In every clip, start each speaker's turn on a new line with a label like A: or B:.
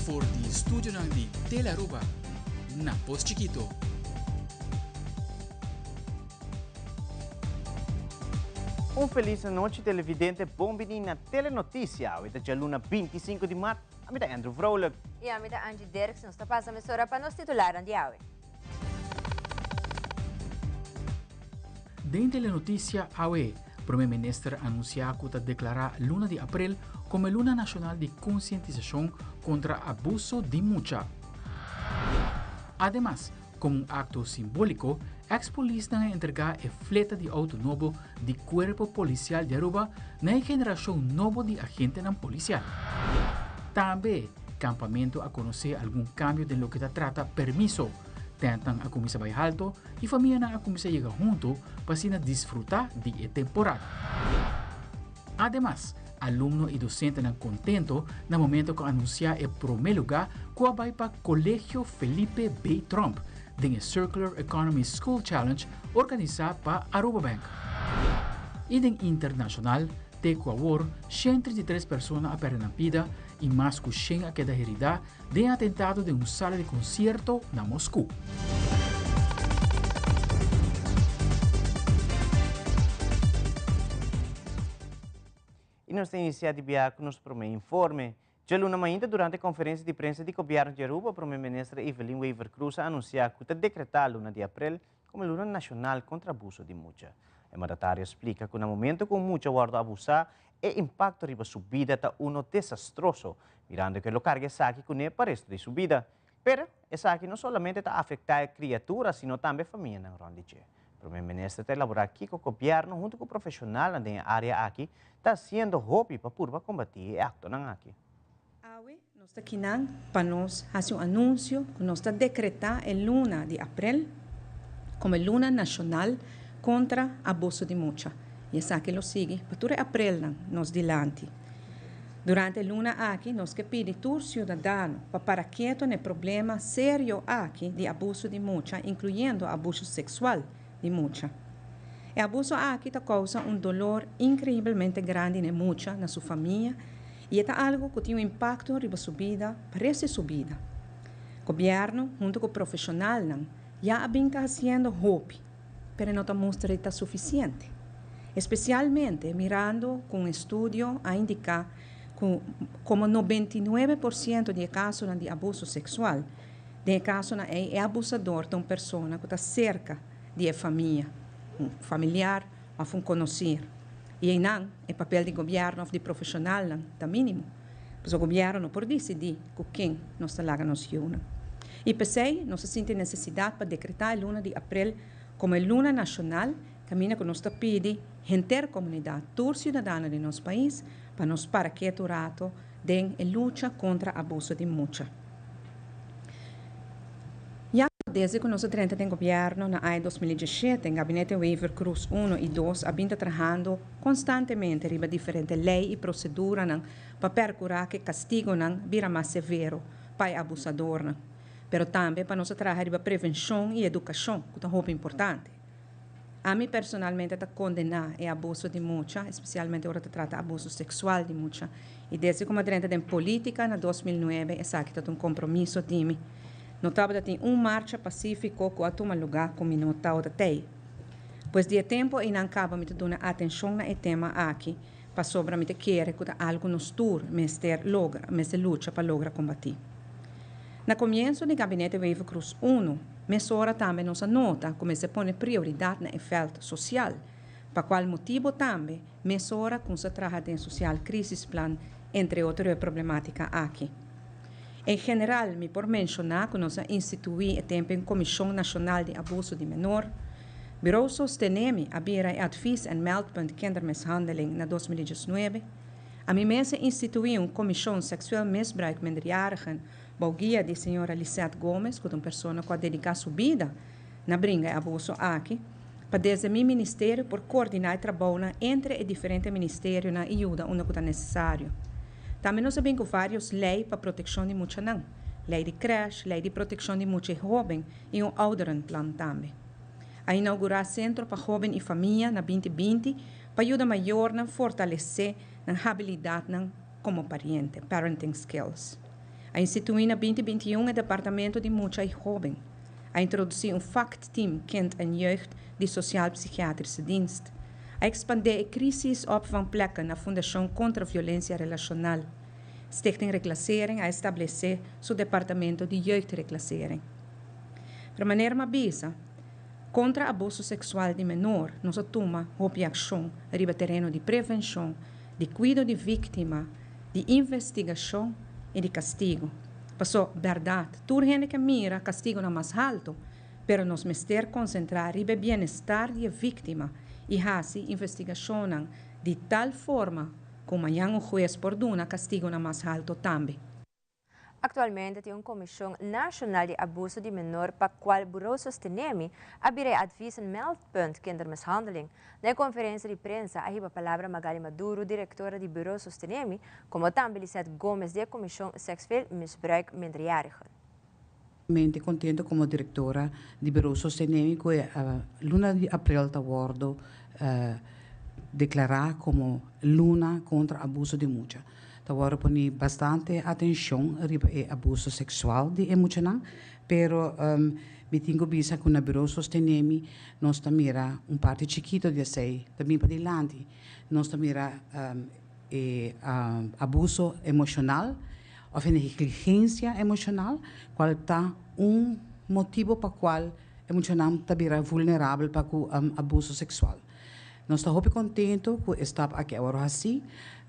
A: For di studionan di Telearuba na Pos Chikito.
B: Un felis anochi televidente, bon bini na Telenoticia. Awe ta djaluna 25 di mart. Ami ta Andrew Vrolijk.
C: Y ami ta Angie Dirks. Nos ta pasa mesora pa nos titularnan di awe.
A: Den Telenoticia awe, Prome Minister anuncia cu ta declara luna di april como e luna nacional di concientisacion contra abuso di mucha. Ademas, como un acto simbolico, ex-polisnan a entrega e fleta di auto nobo di Cuerpo Policial di Aruba na e generacion nobo di agentenan policial. Tambe, Campamento a conoce algun cambio den loke ta trata permiso. Tentnan a cuminsa bay halto y famianan a cuminsa yega hunto pa asina disfruta di e temporada. Ademas, alumno y docentenan contento na momento cu a anuncia e prome luga cu a bay pa Colegio Felipe B. Tromp den e Circular Economy School Challenge organisa pa Aruba Bank. Y den internacional, te cu awor, 133 persona a perde nan bida y mas cu 100 a keda herida den atentado den un sala di concierto na Moscú.
B: Y nos ta inicia di bia cu nos prome informe. Djaluna mainta durante conferencia di prensa di Gobierno di Aruba, Prome Minister Evelyn Wever-Croes a anuncia cu ta decreta luna di april como luna nacional contra abuso di mucha. E mandatario a splica cu na momento cu un mucha wordo abusa, e impacto riba su bida ta uno desastroso, mirando cu e lo carga esaki cune pa resto di su bida. Pero, esaki no solamente ta afecta e criatura, sino tambe famianan rond di dje. Prome Minister ta elabora kico Gobierno hunto cu profesionalnan den e area aki ta haciendo hopi pa purba combati e actonan aki.
D: Awe nos ta kinan pa nos haci un anuncio cu nos ta decreta e luna di april como e luna nacional contra abuso di mucha y esaki lo sigui pa tur e aprilnan nos dilanti. Durante e luna aki nos ke pidi tur ciudadano pa para keto na e problema serio aki di abuso di mucha incluyendo abuso sexual di mucha. E abuso aki ta causa un dolor increiblemente grandi na e mucha, na su famia y e ta algo cu tin un impacto riba su bida pa resto di su bida. Gobierno hunto cu profesionalnan ya a bin ta haciendo hopi pero e no ta mustra di ta suficiente. Especialmente mirando cu un estudio a indica cu como 99% di e casonan di abuso sexual, den e casonan ey e abusador ta un persona cu ta cerca di e famia, un familiar of un conocir. Y eynan e papel di gobierno of di profesionalnan ta minimo. Pasobra gobierno no por dicidi cu ken nos ta laga nos yiunan. Y p'esey nos a sinti necesidad pa decreta e luna di april como e luna nacional caminda cu nos ta pidi henter comunidad, tur ciudadano di nos pais, pa nos para ketu rato den e lucha contra abuso di mucha. Ya desde cu nos a drenta den gobierno na aña 2017, Gabinete Wever-Croes uno y dos a bin ta trahando constantemente riba diferente ley y proceduranan pa percura cu e castigonan bira mas severo pa e abusadornan, pero tambe pa nos a traha riba prevencion y educacion, cu ta hopi importante. Ami personalmente ta condena e abuso di mucha, especialmente ora ta trata abuso sexual di mucha. Y desde cu mi a drenta den politica na 2009 esaki ta un compromiso di mi. No tabata tin un marcha pacifico cu a tuma luga cu mi no tabata tey. Pues di e tempo eynan caba mi ta duna atencion na e tema aki, pasobra mi ta kere cu ta algo nos tur mester logra, mester lucha pa logra combati. Na comienso di Gabinete Wever-Croes uno, mesora tambe nos a nota cu mester pone prioridad na e veld social, pa cual motibo tambe mesora cunsa traha den Sociaal Crisisplan, entre otro e problematica aki. En general mi por menciona cu nos a institui e tempo en Comision Nacional di Abuso di Menor, Bureau Sostenemi a bira e Advies en Meldpunt Kindermishandeling na 2019, Ami mes a instituí un Komishon Seksueel Misbruik Minderjarigen bou guia di señora Lisette Gomes ku ta un persona ku a dediká su bida na bringa e abuso aki, pa desde mi ministerio por koordiná e trabounan entre e diferente ministerionan i yuda unda ku ta nesesario. Tambe nos a bin ku vários lei pa protekshon di muchanan, lei di krèsh, lei di protekshon di mucha i hóben i un ouderenplan tambe. A inaugurá Sentro pa Hóben i Famia na binti binti pa yuda mayornan fortalesé nan habilidatnan komo pariente, parenting skills. A institui na 2021 e Departamento di Mucha y Hoben. A introduci un vakteam Kind en Jeugd di Sociaal Psychiatrische Dienst. A expande e crisisopvangplekken na Fundacion contra Violencia Relacional. Stichting Reclassering a establece su Departamento di Jeugdreclassering. Pero manera m'a bisa, contra abuso sexual di menor, nos a tuma hopi accion riba tereno di prevencion, di cuido di victima, di investigacion y di castigo. Paso, berdad, tur hende kier mira castigonan mas halto, pero nos mester concentra riba bienestar di victima y haci investigacion di tal forma cu mañan un hues por duna castigonan mas halto tambe.
C: Actualmente tin un Comision Nacional di Abuso di Menor pa cual Bureau Sostenemi a bira advies en meldpunt kindermishandeling. Na conferencia di prensa, a hiba palabra Magali Maduro, directora di Bureau Sostenemi, como tambe Lisette Gomes di Comision Seksueel Misbruik Minderjarigen.
E: Sumamente contento como directora di Bureau Sostenemi cu luna di april ta wordo declara como luna contra abuso di mucha. Ta wordo poni bastante atencion riba e abuso sexual di e muchanan, pero mi tin cu bisa cu na Bureau Sostenemi nos ta mira un parti chikito di esey tambe padilanti. Nos ta mira e abuso emocional of negligencia emocional, cual ta un motibo pa cual e muchanan ta bira vulnerabel pa abuso sexual. Nos ta hopi contento cu e stap aki awor asina.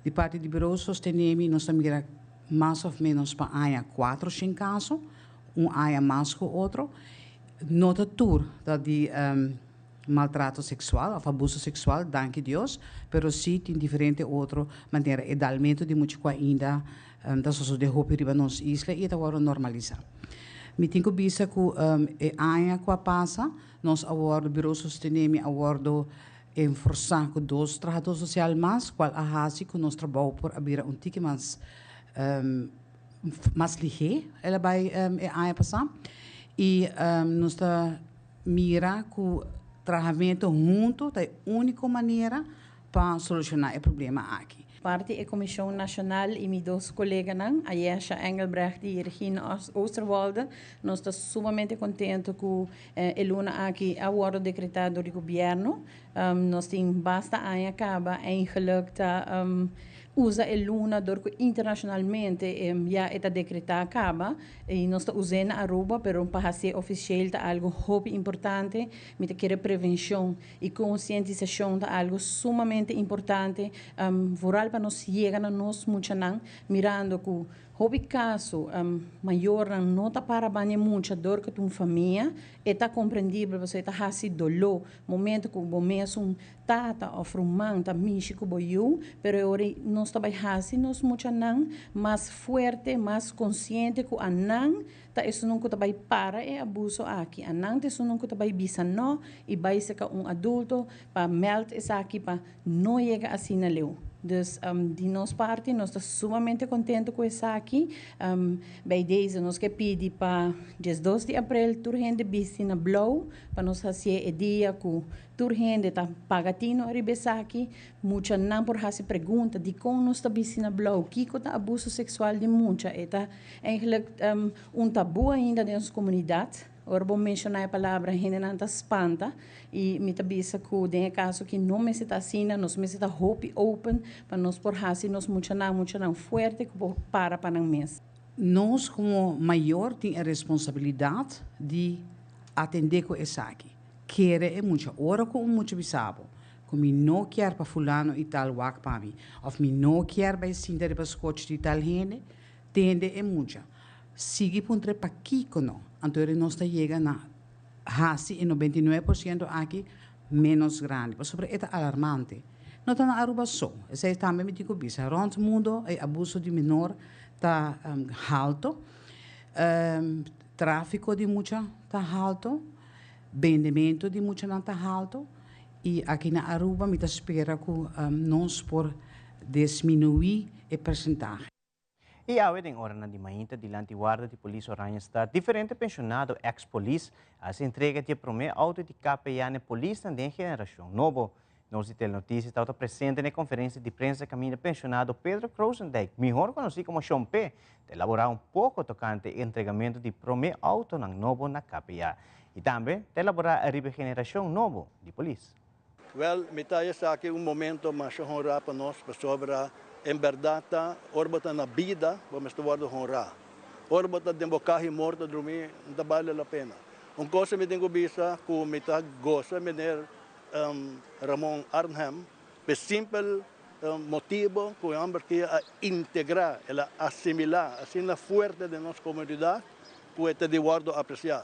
E: Di parti di Bureau Sostenemi, nos ta mira mas of menos pa aña 400 caso, un aña mas cu otro. No ta tur ta di maltrato sexual of abuso sexual, danki Dios, pero si tin diferente otro manera. E dalmento di mucha ainda ta sosode hopi riba nos isla y ta awor normalisa. Mi tin cu bisa cu e aña cu a pasa, nos a wordo, Bureau Sostenemi a wordo enforsa cu dos trahado social mas, cual a hasi cu nos trabou por a bira un tiki mas lihe, el a bay e aña pasa. Y nos ta mira cu trahamento hunto ta e unico manera pa soluciona e problema aki.
F: Parti e Comision Nacional y mi dos coleganan, Ayesha Engelbrecht y Regina Oosterwolde, nos ta sumamente contento cu e luna aki a wordo decreta door di gobierno. Nos tin basta aña caba eigenlijk ta usa e luna door cu internacionalmente ya ta decreta caba y nos ta usando Aruba, pero pa haci oficial ta algo hopi importante. Mi ta kere prevencion y concientisacion ta algo sumamente importante, vooral pa nos yega na nos muchanan, mirando cu hopi caso mayor no ta para banda mucha door cu un famia e ta comprendibel, bo ta hasi dolor momento cu bo mes un tata of ruman ta mishi cu bo yiu, pero ora nos ta bay hasi nos muchanan mas fuerte, mas consciente cu anan ta esun cu ta bay para e abuso aki, anan ta esun cu ta bay bisa no y bay serca un adulto pa meld esaki pa no yega asina leu. Dus di nos parti, nos ta sumamente contento cu esaki. Bij deze nos kier pidi pa 2 di april tur hende bisti na blauw, pa nos haci e dia cu tur hende ta paga tino riba esaki, muchanan por haci pregunta di con nos ta bisti na blauw, kico ta abuso sexual di mucha. E ta eigenlijk un taboe ainda den nos comunidad. Ora bo menciona e palabra, hende nan ta spanta y mi ta bisa cu den caso cu no mester ta asina, nos mester ta hopi open pa nos por hasi nos muchanan fuerte cu por para pa nan mes.
E: Nos como mayor tin e responsabilidad di atende cu esaki. Kere e mucha ora cu un mucha bisa bo cu mi no kier pa fulano y tal wak pa mi, of mi no kier bay sinta riba scochi di tal hende, tende e mucha. Sigui puntr'e pakico no. Anto nos ta yega na hasi e 99% aki menos grandi. Pasobra e ta alarmante. No ta na Aruba so. Esey tambe mi tin cu bisa. Rond mundo e abuso di menor ta halto. Trafico di mucha ta halto. Bendimento di mucha nan ta halto. Y aki na Aruba mi ta spera cu nos por disminui e porcentahe.
B: Y awe den ora di mainta dilanti warda di polis Oranjestad, diferente pensionado ex-polis a entrega di prome auto di KPA na polis den generacion nobo. Nos di Telenoticia tabata presente na e conferencia di prensa caminda pensionado Pedro Krozendijk, mihor conoci como Shon Pe, ta elabora un poco tocante e entregamento di prome autonan nobo na KPA. Y tambe ta elabora ariba e generacion nobo di polis.
G: Wel, mi ta esaki un momento masha honra pa nos, pasobra en berdad ta ora bo ta na bida bo mester wordo honra. Ora bo ta den bo caha y morto drumi no ta bale la pena. Un cosa mi tin cu bisa cu mi ta goza meneer Ramon Arnhem p'e simpel motibo cu e homber aki a integra, el a asimila asina fuerte den nos comunidad cu e ta di wordo aprecia.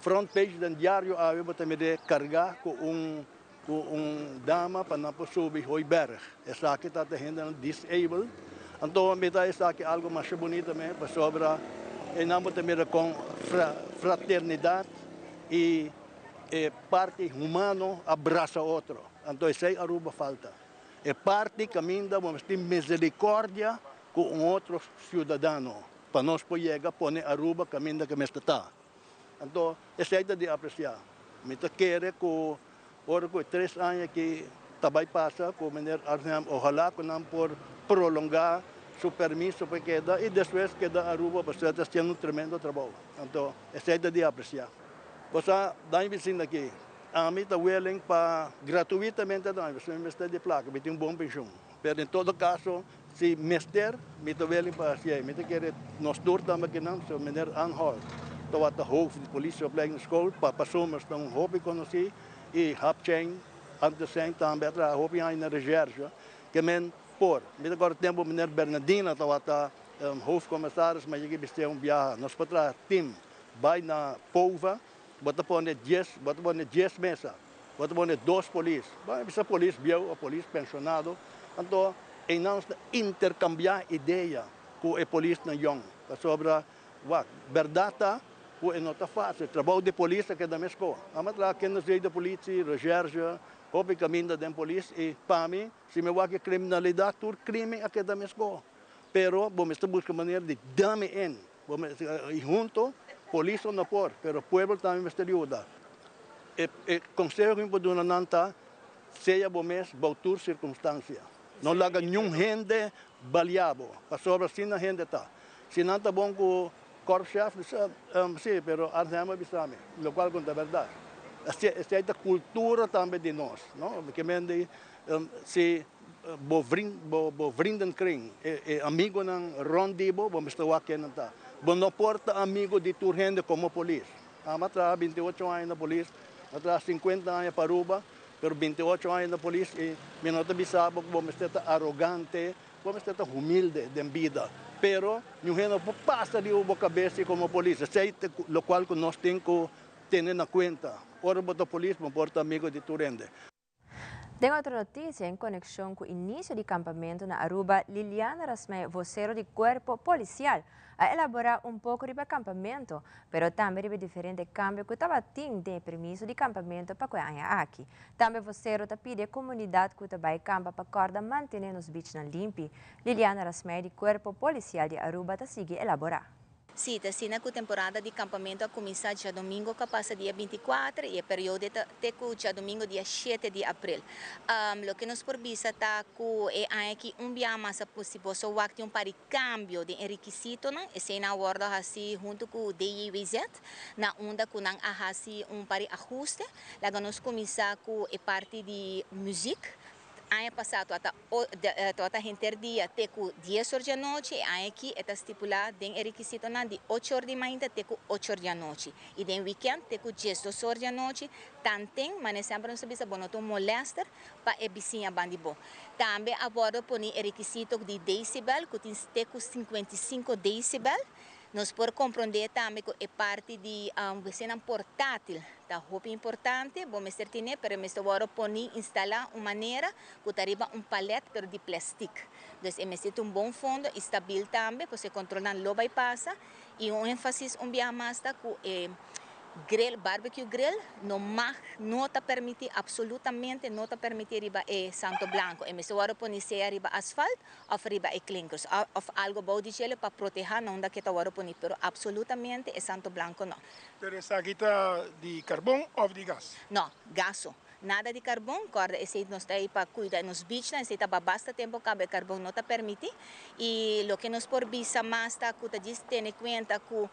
G: Front page den diario awe bo ta mire carga cu un cu un dama pa nan por subi Hooiberg. Esaki ta ta hendenan disabled. Anto mi ta esaki algo masha bunita me pasobra eynan bo ta mira con fraternidad y e parti humano a brasa otro. Anto esey Aruba falta. E parti caminda bo mester tin misericordia cu un otro ciudadano. Pa nos por yega pone Aruba caminda cu mester ta. Anto esey ta di aprecia. Mi ta kere cu ora cu e tres aña aki ta bay pasa cu meneer Arnhem ohala cu nan por prolonga su permiso pa e keda y despues keda Aruba pasobra e ta haciendo un tremendo trabou. Anto esey ta di aprecia. Bo sa daño bicina aki. Ami ta willing pa gratuitamente daño pasobra mi mester di placa, mi tin un bon pensioen. Pero en todo caso Si mester, mi ta willing pa haci ei. Mi ta kere nos tur tambe akinan, so meneer Anhol tawata hoofd di politieopleidingsschool, Papa Somers ta un hopi conoci y Hap Cheng antes zijn tambe a traha hopi aña na recherche, ke men por. Mi ta corda tempo meneer Bernardina tawata hoofdcommissaris, ma yega bistea un biaha. Nos por traha team, bay na POVA, bo ta pone dies, bo ta pone dies mesa. Bo ta pone dos polis, bo a bisa polis bieu of polis pensionado, anto einan nos ta intercambia idea cu e polisnan yong, pasobra wak, berdad ta cu e no ta facil, trabou di polis ta keda mesco. Amo a traha kinderzee de politie, recherche, hopi caminda den polis y pa mi, si mi wak e criminalidad, tur crimen a keda mesco, pero bo mester busca manera di dame in, bo mester, y hunto, polis no por, pero pueblo tambe mester yuda. E e konseho ku mi por duna nan ta, sea bo mes bou tur sirkunstansia. No laga niun hende balia bo, pasobra asina hende ta. Si nan ta bon ku korpschef, bisa, si, pero Arnhem a bisa mi, lokual ku no ta bèrdat. Esei ta kultura tambe di nos, no? Ke men di si bo vriend, bo bo vriendenkring, e e amigonan rònt di bo, bo mester wak ken nan ta. Bo no por ta amigo di tur hende komo polis. Ami a traha 28 aña na polis, mi a traha 50 aña pa Aruba, pero 28 aña na polis y mi no ta bisa bo cu bo mester ta arogante, bo mester ta humilde den bida. Pero niun hende no por pasa riba bo cabes si como polis. Esey ta locual cu nos tin cu tene na cuenta. Ora bo ta polis bo por ta amigo di tur hende.
C: Den otro noticia, en conexion cu inicio di campamento na Aruba, Liliana Rasmey, vocero di Cuerpo Policial, a elabora un poco riba campamento, pero tambe riba diferente cambio cu tabatin den e permiso di campamento pa cu e aña aki. Tambe vocero ta pidi e comunidad cu ta bay campa pa corda mantene nos beachnan limpi. Liliana Rasmey di Cuerpo Policial di Aruba ta sigui elabora.
H: Sí, ta asina ku temporada di kampamentu a kuminsá djadumingu ku a pasa dia 24 i e periodo ta te ku djadumingu dia 7 di aprel. Loke nos por bisa ta ku e aña aki un biaha mas a si boso wak tin un par di kambio den e rikisitonan, eseinan a wòrdu hasi huntu ku DJWZ na unda ku nan a hasi un par di ahuste. Laga nos kuminsá ku e parti di muzik. Aña pasá tabata tabata henter dia te ku 10 or di anochi, e aña aki e ta stipulá den e rikisitonan di 8 or di mainta te ku 8 or di anochi i den wikènt te ku 12 or di anochi. Tanten, manera semper nos ta bisa, bo no ta un molèster pa e bisiña ban di bo. Tambe a wòrdu poni e rikisito di desibel ku tin te ku 55 desibel. Nos por komprondé tambe ku e parti di wesenan portátil ta hopi importante, bo mester tene, pero e mester wòrdu poni, instalá un manera ku ta riba un palèt pero di plèstik. Dus e mester tin un bon fondo i stabil tambe, pasobra e kontrolnan lo bai pasa. I un énfasis un biaha mas ta ku e grill, barbecue grill, no mag, no ta permití, absolutamente no ta permití riba e Santo Blanco. E mester wòrdu poni sea riba asfalt of riba e klinkers of algo bou di djele pa proteha na unda ke ta wòrdu poni, pero absolutamente e Santo Blanco no.
I: Pero esaki ta di karbon of di gas?
H: No, gaso. Nada di carbon, corda esey nos ta ey pa cuida nos beachnan, esey ta ba basta tempo caba e carbon no ta permiti y loke nos por bisa mas ta cu ta djis tene cuenta cu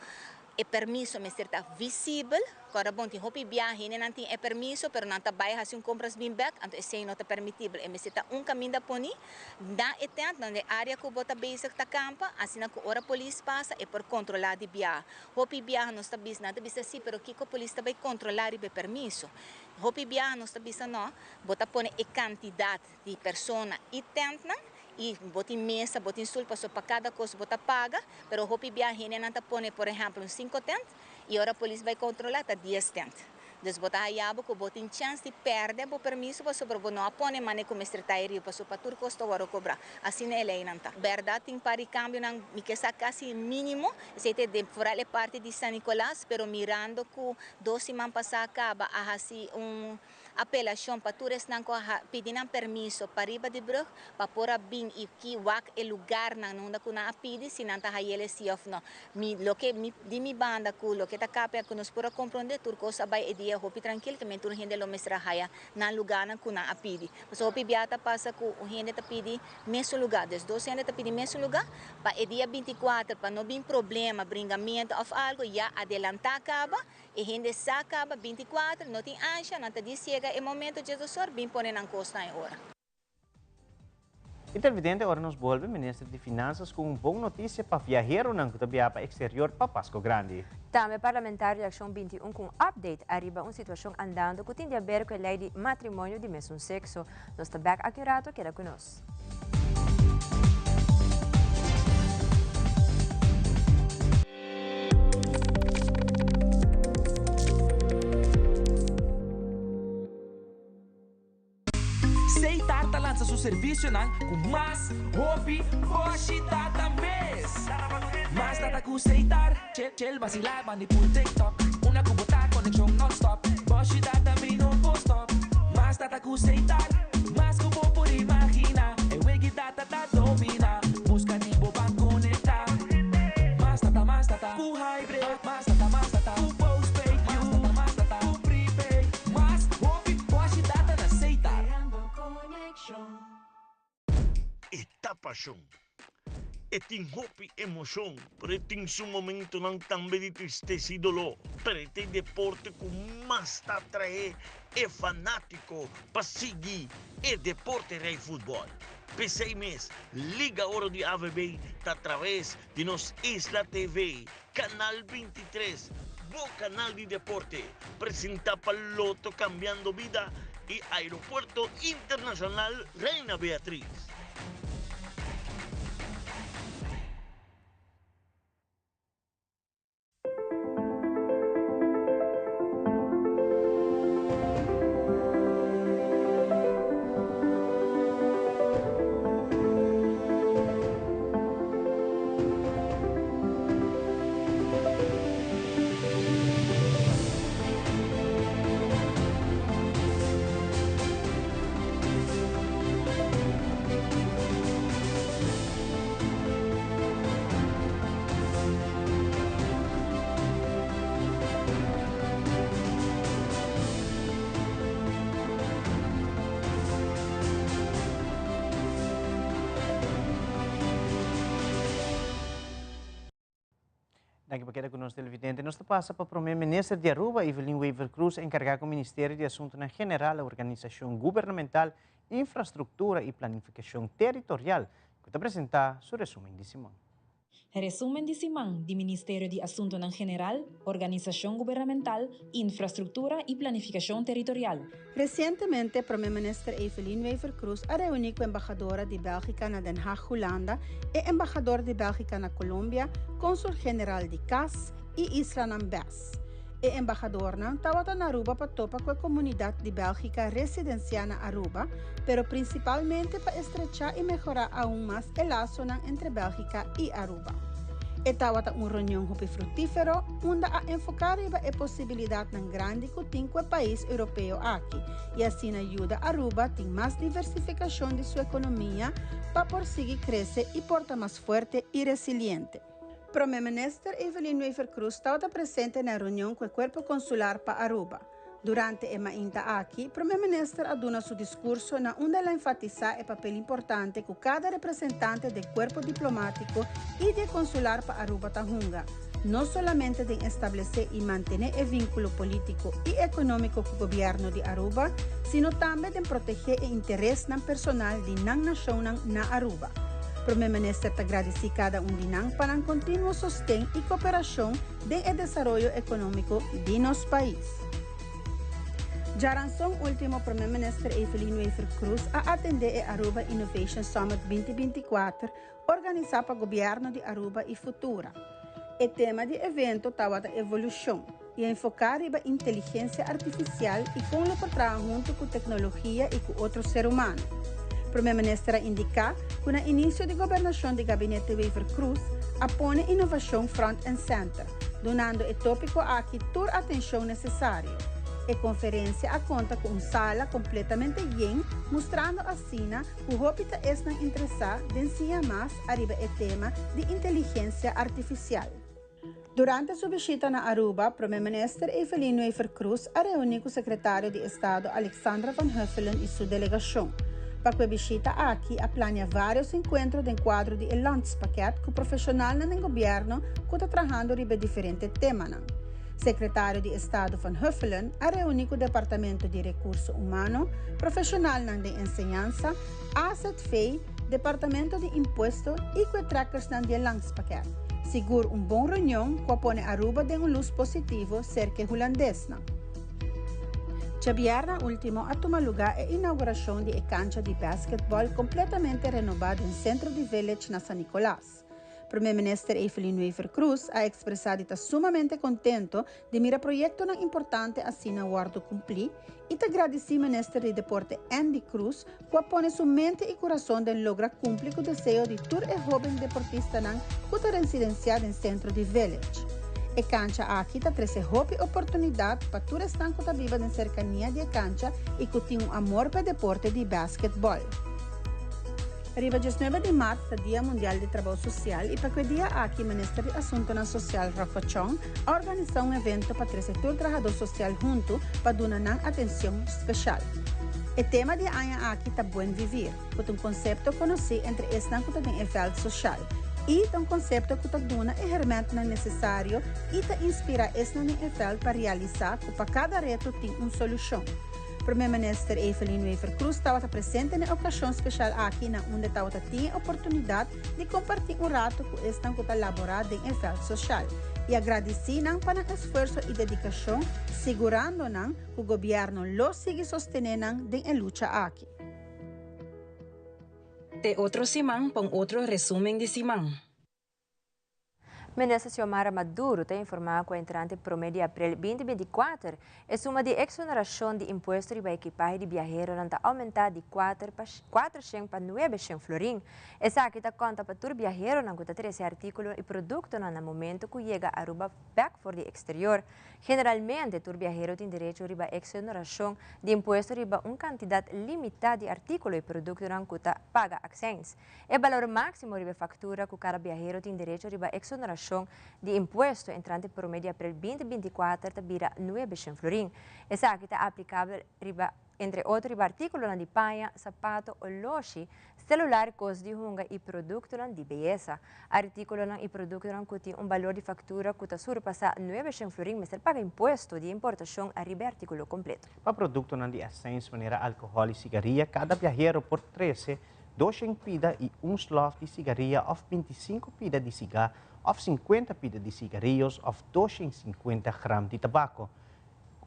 H: e permiso mester ta visibel, corda bon tin hopi biaha hendenan tin e permiso pero nan ta bay haci un compras bin bek anto esey no ta permitibel, e mester ta un caminda poni na e tent, na e area cu bo ta bezig ta campa, asina cu ora polis pasa e por controla di biaha. Hopi biaha nos ta bisa, nan ta bisa si pero kico polis ta bay controla riba e permiso? Hopi biaha nos ta bisa no, bo ta pone e kantidat di persona i tèntnan i bo tin mesa, bo tin stul pasobra pa kada kos bo ta paga, pero hopi biaha hendenan ta pone por ehèmpel un sinku tènt i ora polis bai kontrolá ta dies tènt. Dus bo ta haya bo ku bo tin chèns di pèrdè bo permiso pasobra bo no a pone mane ku mester ta ei riba pasobra pa tur kos ta wòrdu kobrá. Asina e leinan ta. Bèrdat tin par di kambionan mi ke sa kasi mínimo, esei ta den foral e parti di San Nicolas, pero mirando ku Dos siman pasá kaba a hasi un apelashon pa tur esnan ku a pidi nan permiso pa riba di brug pa por a bin i ki wak e lugarnan unda ku nan a pidi si nan ta hayel e si òf no. Mi loke mi di mi banda ku loke ta kapia ku nos por a komprondé tur kos a bai e dia hopi trankil ke men tur hende lo mester a haya nan lugarnan ku nan a pidi. Pasobra hopi bia ta pasa ku un hende ta pidi mesun lugar dus dos hende ta pidi mesun lugar Pa e dia 24 pa no bin problema, bringamentu of algo, ya adelantá kaba, e hende sa kaba 24, no tin ansha, nan ta di siega e momento dje dosor, bin pone nan kosnan e ora.
B: E televidente ora nos bolbe Minister di Finanzas cu un bon noticia pa viaheronan cu ta biaha pa exterior pa Pasco Grandi.
C: Tambe Parlamentario di Accion 21 cu un update ariba un situacion andando cu tin di haber cu e ley di matrimonio di mesun sexo. Nos ta bek aki un rato, keda cu nos.
I: Setar ta lansa su servicionan cu mas hopi boshi data mes. Mas data cu Setar, chill chill vacila bandi pul TikTok. Una cu bo ta conexion non-stop, boshi data mi no por stop. Mas data cu Setar, mas cu bo por imagina. E wegi data ta domina, busca di bo ban conecta. Mas data, mas data cu hybrid, mas data, mas data cu postpaid, mas data, mas data cu prepaid. Mas hopi boshi data na Setar.
J: E ta pashon. E tin hopi emoshon, pero e tin su momentonan tambe di tristesa i doló. Pero e ta e deporte ku mas ta atraé e fanátiko pa sigui e deporte rei futbòl. P'esei mes, Liga Oro di AVB ta atraves di nos Isla TV, Kanal 23, bo kanal di deporte, presentá pa Lotto Cambiando Bida i Aeropuerto Internacional Reina Beatriz.
B: Danki pa keda ku nos televidente. Nos ta pasa pa Prome Minister di Aruba, Evelyn Wever-Croes, enkargá ku Ministerio di Asuntunan General, Organisashon Gubernamental, Infrastruktura i Planifikashon Teritorial, ku ta presentá su resumen di siman.
K: Resumen di siman di Ministerio di Asuntonan General, Organisashon Gubernamental, Infrastruktura i Planifikashon Teritorial.
L: Resientemente Prome Minister Evelyn Wever-Croes a reuní ku embahadora di Bèlgika na Den Haag, Hulanda, e embahador di Bèlgika na Colombia, Konsul General di cas i islanan bes. E embahadornan tabata na Aruba pa topa ku e komunidat di Bèlgika residensiá na Aruba, pero prinsipalmente pa estrechá i mehorá aun mas e lasonan entre Bèlgika i Aruba. E tabata un reunion hopi frutífero unda a enfoká riba e posibilidatnan grandi ku tin ku e pais europeo aki i asina yuda Aruba tin mas diversifikashon di su ekonomia pa por sigui krese i por ta mas fuerte i resiliente. Prome Minister Evelyn Wever-Croes tabata presente na e reunion cu e Cuerpo Consular pa Aruba. Durante e mainta aki, Prome Minister a duna su discurso na unda el a enfatisa e papel importante cu cada representante den cuerpo diplomatico y di e consular pa Aruba ta hunga, no solamente den establece y mantene e vinculo politico y economico cu Gobierno di Aruba, sino tambe den protege e interesnan personal di nan nacionnan na Aruba. Prome Minister ta gradici cada un di nan pa nan continuo sosten y cooperacion den e desaroyo economico di nos pais. Djaranson ultimo Prome Minister Evelyn Wever-Croes a atende e Aruba Innovation Summit 2024 organisa pa Gobierno di Aruba y Futura. E tema di evento tawata Evolucion y a enfoca riba inteligencia artificial y con lo por traha hunto cu tecnologia y cu otro ser humano. Prome Minister a indica cu na inicio di gobernacion di Gabinete Wever-Croes a pone innovacion front and center, dunando e topico aki tur atencion necesario. E conferencia a conta cu un sala completamente yen, mustrando asina cu hopi ta esnan interesa den siña mas ariba e tema di inteligencia artificial. Durante su bishita na Aruba, Prome Minister Evelyn Wever-Croes a reuni cu Secretario di Estado Alexandra van Huffelen y su delegacion. Pa cu e bishita aki a planea varios encuentro den cuadro di e landspakket cu profesionalnan den gobierno cu ta trahando riba diferente temanan. Secretario di Estado van Huffelen a reuni cu Departamento di Recurso Humano, profesionalnan den enseñansa, AZV, Departamento di Impuesto y cu e trekkersnan di e landspakket. Sigur un bon reunion cu a pone Aruba den un luz positivo cerca e Hulandesnan. Djabierna ultimo a tuma luga e inauguracion di e cancha di basketball completamente renoba den centro di Village na San Nicolas. Prome Minister Evelyn Wever-Croes a expresa di ta sumamente contento di mira proyectonan importante asina wordo cumpli y ta gradici Minister di Deporte Endy Croes cu a pone su mente y curason den logra cumpli cu deseo di tur e hoben deportistanan cu ta residencia den centro di Village. E cancha aki ta trece hopi oportunidad pa tur esnan cu ta biba den cercania di e cancha y cu tin un amor pa e deporte di basketball. Riba 19 di maart ta Dia Mundial di Trabou Social y pa cu e dia aki Minister di Asuntonan Social Rocco Chong a organisa un evento pa trece tur trahador social hunto pa duna nan atencion special. E tema di e aña aki ta Buen Vivir, cu ta un concepto conoci entre esnan cu ta den e veld social y ta un concepto cu ta duna e hermentnan necesario y ta inspira esnan den e veld pa realisa cu pa cada reto tin un solucion. Prome Minister Evelyn Wever-Croes tabata presente na e ocasion special aki na unda tabata tin e oportunidad di comparti un rato cu esnan cu ta labora den e veld social y a gradici nan pa nan esfuerso y dedicacion sigurando nan cu gobierno lo sigui sostene nan den e lucha aki.
K: Te otro siman pa un otro resumen di siman.
C: Minister Xiomara Maduro ta informa cu entrante prome di april 2024 e suma di exoneracion di impuesto riba ekipahe di biaheronan ta aumenta di 4 pa 400 pa 900 florin. Esaki ta conta pa tur biaheronan cu ta trece articulo y productonan na momento cu yega Aruba bek for di exterior. Generalmente, tur biahero tin derecho riba exoneracion di impuesto riba un cantidad limita di articulo y productonan cu ta paga accijns. E balor maximo riba e factura cu cada biahero tin derecho riba exoneracion di impuesto entrante prome di april 2024 ta bira 900 florin. Esaki ta aplicabel riba entre otro riba articulonan di paña, sapato, oloshi, celular, cos di hunga y productonan di beyesa. Articulonan y productonan cu tin un balor di factura cu ta surpasa 900 florin mester paga impuesto di importacion ariba e articulo completo.
B: Pa productonan di accijns manera alcohol y sigaria, cada biahero por trece 200 pida y un slof di sigaria of 25 pida di siga of 50 pida di cigarillos of 250 gram di tabaco.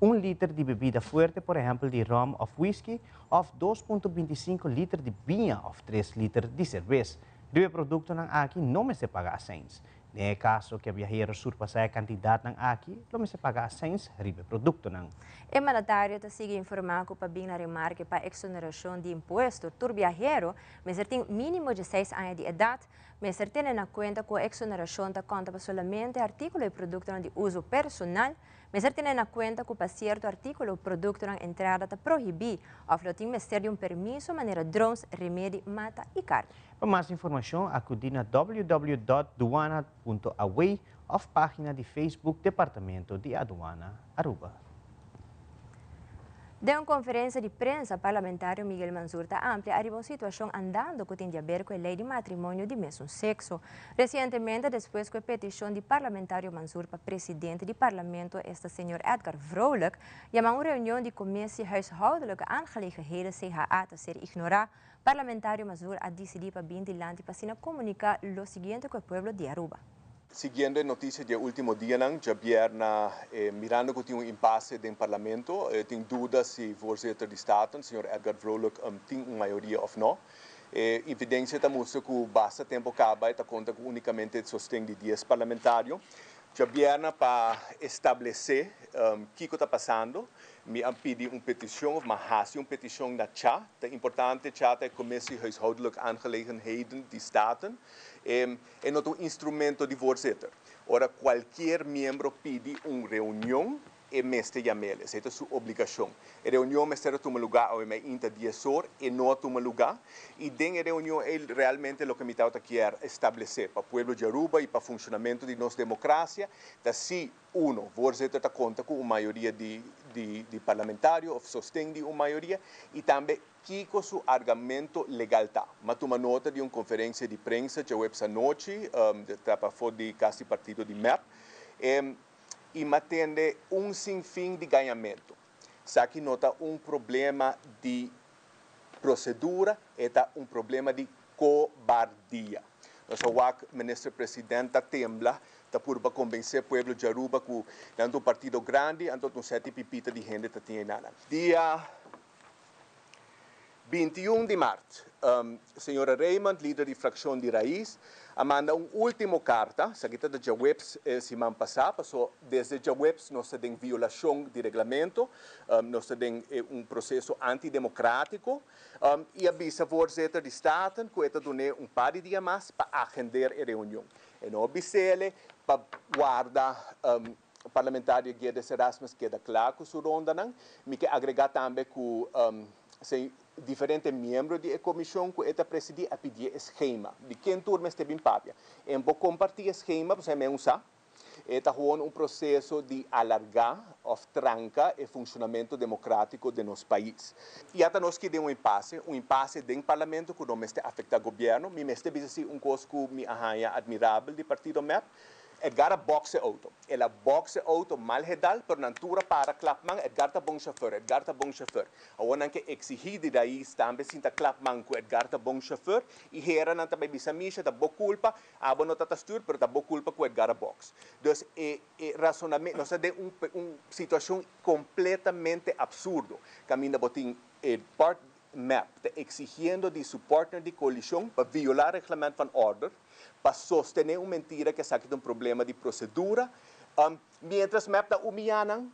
B: 1 liter di bebida fuerte, por ehempel di rum of whisky, of 2.25 liter di biña of 3 liter di cerbes. Riba e productonan aki no mester paga accijns. Den caso cu e biahero surpasa e cantidadnan aki, lo mester paga accijns riba e productonan.
C: E mandatario ta sigui informa cu pa bin na remarke pa exoneracion di impuesto, tur biahero mester tin minimo di 6 aña di edad, mester tene na cuenta cu exoneracion ta conta pa solamente articulo y producto di uso personal, mester tene na cuenta cu pa cierto articulo o producto entrada ta prohibi of lo tin mester di un permiso manera drones, remedi, mata y carni.
B: Pa mas informacion, acudi na www.douane.aw of pagina di Facebook Departamento di Aduana Aruba.
C: Den un conferencia di prensa, parlamentario Miguel Mansur ta amplia ariba un situacion andando cu tin di haber cu e ley di matrimonio di mesun sexo. Recientemente, despues cu e peticion di parlamentario Mansur pa presidente di parlamento, esta señor Edgar Vrolijk, yama un reunion di Commissie Huishoudelijke Aangelegenheden, CHA, ta ser ignora, parlamentario Mansur a dicidi pa bin dilanti pa asina comunica lo siguiente cu e pueblo di Aruba.
M: Siguiendo e noticia di e ultimo dianan, djabièrna, mirando cu tin un impasse den Parlamento, tin duda si voorzitter di Staten, señor Edgar Vrolijk, tin un mayoria of no. E evidencia ta mustra cu basta tempo caba e ta conta cu unicamente e sosten di dies parlamentario. Djabièrna pa establece kico ta pasando, mi a pidi un peticion of mi a haci un peticion na cha. Ta importante, cha ta e Commissie Huishoudelijke Aangelegenheden di Staten. E no ta un instrumento di voorzitter. Ora cualkier miembro pidi un reunion, e mester yam'el. Esey ta su obligacion. E reunion mester a tuma lugar awe meinta dies or, e no a tuma lugar. Y den e reunion ey realmente loke mi tabata kier establece pa pueblo di Aruba y pa funcionamento di nos democracia ta si, uno, voorzitter ta conta cu un mayoria di di parlamentario of sosten di un mayoria y tambe Kiko su argamento legal ta? M'a tuma nota di un conferencia di prensa djaweps anochi, ta pafó di cas di partido di mep, y m'a tende un sinfin di gañamento. Esaki no ta un problema di procedura, e ta un problema di cobardia. Nos a wak Minister President ta tembla, ta purba convence pueblo di Aruba cu nan ta un partido grandi, anto ta un seti pipita di hende ta tin enanan. Dia 21 di mart, señora Raymond, lider di fraccion di Raiz, a manda un ultimo carta, esaki ta djaweps siman pasa, paso desde djaweps nos ta den violacion di reglamento, nos ta den un proceso antidemocratico, y a bisa voorzitter di Staten cu e ta dun'e un par di dia mas pa agender e reunion. E no a bis'ele pa warda Parlamentario Guedes Erasmus keda kla ku su rondanan. Mi ke agregá tambe ku se diferente miembro di e komishon ku e ta presidí a pidié e skema di ken tur mester bin papia. E por kompartí e skema pasobra e men usá. E ta gewoon un proseso di alargá òf tranka e funshonamentu demokrátiko den nos pais. Ya ta nos ki den un impase, un impase den parlamento ku no mester afektá gobièrnu. Mi mester bisa si un kos ku mi a haña admirabel di partido mep. Edgar a box e auto. El a box e auto mal hedal, pero nan tur a para klap man, Edgar ta bon chauffeur, Edgar ta bon chauffeur. Awor nan ke exigi di Raiz tambe sinta klap man cu Edgar ta bon chauffeur y hera nan ta bay bisa Misha ta bo culpa, abo no ta ta stuur pero ta bo culpa cu Edgar a box. Dus e e razonamento, nos ta den un un situacion completamente absurdo caminda bo tin e part mep ta exigiendo di su partner di coalicion pa viola reglement van order, pa sostené un mentira ku esaki ta un problema di prosedura, miéntras mep ta humiyá nan.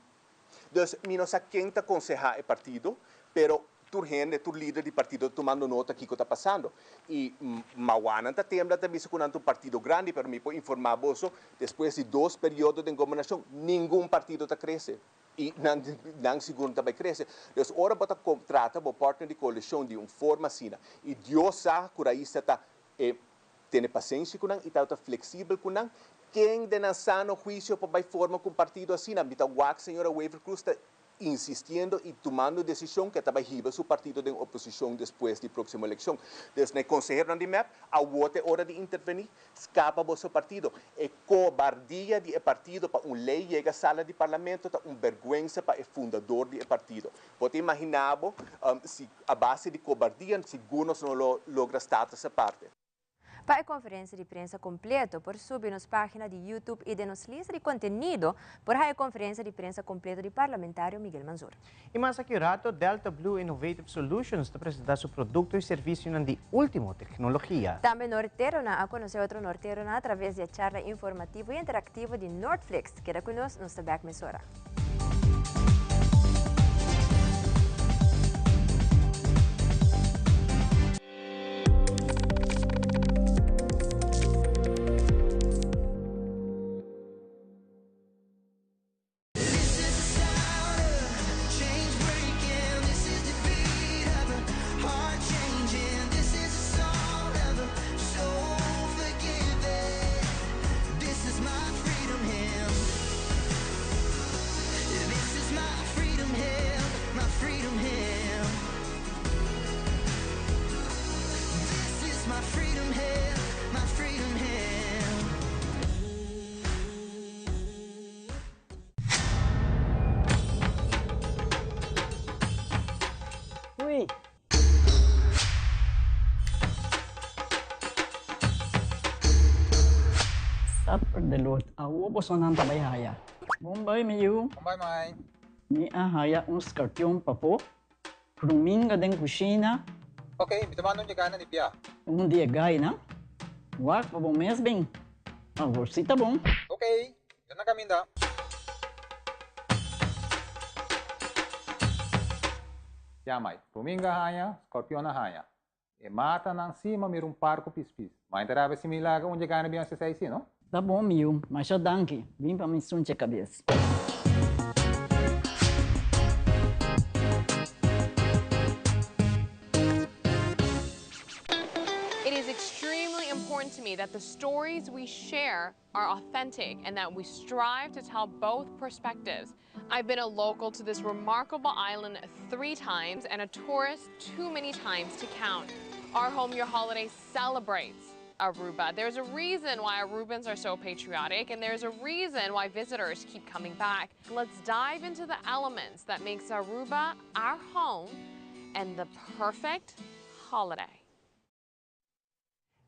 M: Dus mi no sa ken ta konsehá e partido, pero tur hende, tur lider di partido ta tumando nota kiko ta pasando. I mawanan ta tembla ta bisa ku nan ta un partido grandi, pero mi por informá boso, despues di dos periodo den gobernashon, ningun partido ta krese. I nan nan sigur no ta bai krese. Dus ora bo ta trata bo partner di koalishon di un forma asina, i Dios sa ku rais ta ta E tene pasenshi ku nan i tabata fleksibel ku nan. Ken den nan sano huisio por bai forma ku un partido asina? Mi ta wak señora Wever-Croes ta insistiendo i tumando desishon ku e ta bai hiba su partido den oposishon despues di próksimo elekshon. Dus na e konseheronan di mep, awor ta e ora di intervení. Skapa boso partido. E kobardia di e partido pa un lei yega sala di parlamento ta un bèrgwensa pa e fundador di e partido. Bo ta imaginá bo si a base di kobardia sigur nos no lo logra status aparte.
C: Pa e konferensia di prensa kompleto por subi nos página di YouTube i den nos lista di kontenido por haña e konferensia di prensa kompleto di Parlamentario Miguel Manzur.
B: I mas aki rato Delta Blue Innovative Solutions ta presentá su produkto i servisionan di último teknologia.
C: Tambe norteronan a konosé otro norteronan a traves di e charla informativo i interaktivo di Nortflix. Keda ku nos, nos ta bèk mesora.
N: ei. Supper de lot, awo bosonan ta bai haya. Bon bai mi yu.
O: Bon bai mai.
N: Mi a haya un skarpion pafó, pruminga den kushina.
O: Ok, mi ta manda un yegana di bia.
N: Un di e gainan. Wak pa bo mes bin. Awor si ta bon.
O: Ok, mi ta na kaminda. Ya mai, pruminga haña, skorpion a haña. E matanan si ma mira un par ku pispis. Mai ta rabia si mi laga un dje gana bin hasi esei si, no?
N: Ta bon mi yu, masha danki. Bin pa mi sunche kabes.
P: It is extremely important to me that the stories we share are authentic and that we strive to tell both perspectives. I've been a local to this remarkable island three times and a tourist too many times to count. Our Home Your Holiday celebrates Aruba. There's a reason why Arubans are so patriotic and there's a reason why visitors keep coming back. Let's dive into the elements that makes Aruba our home and the perfect holiday.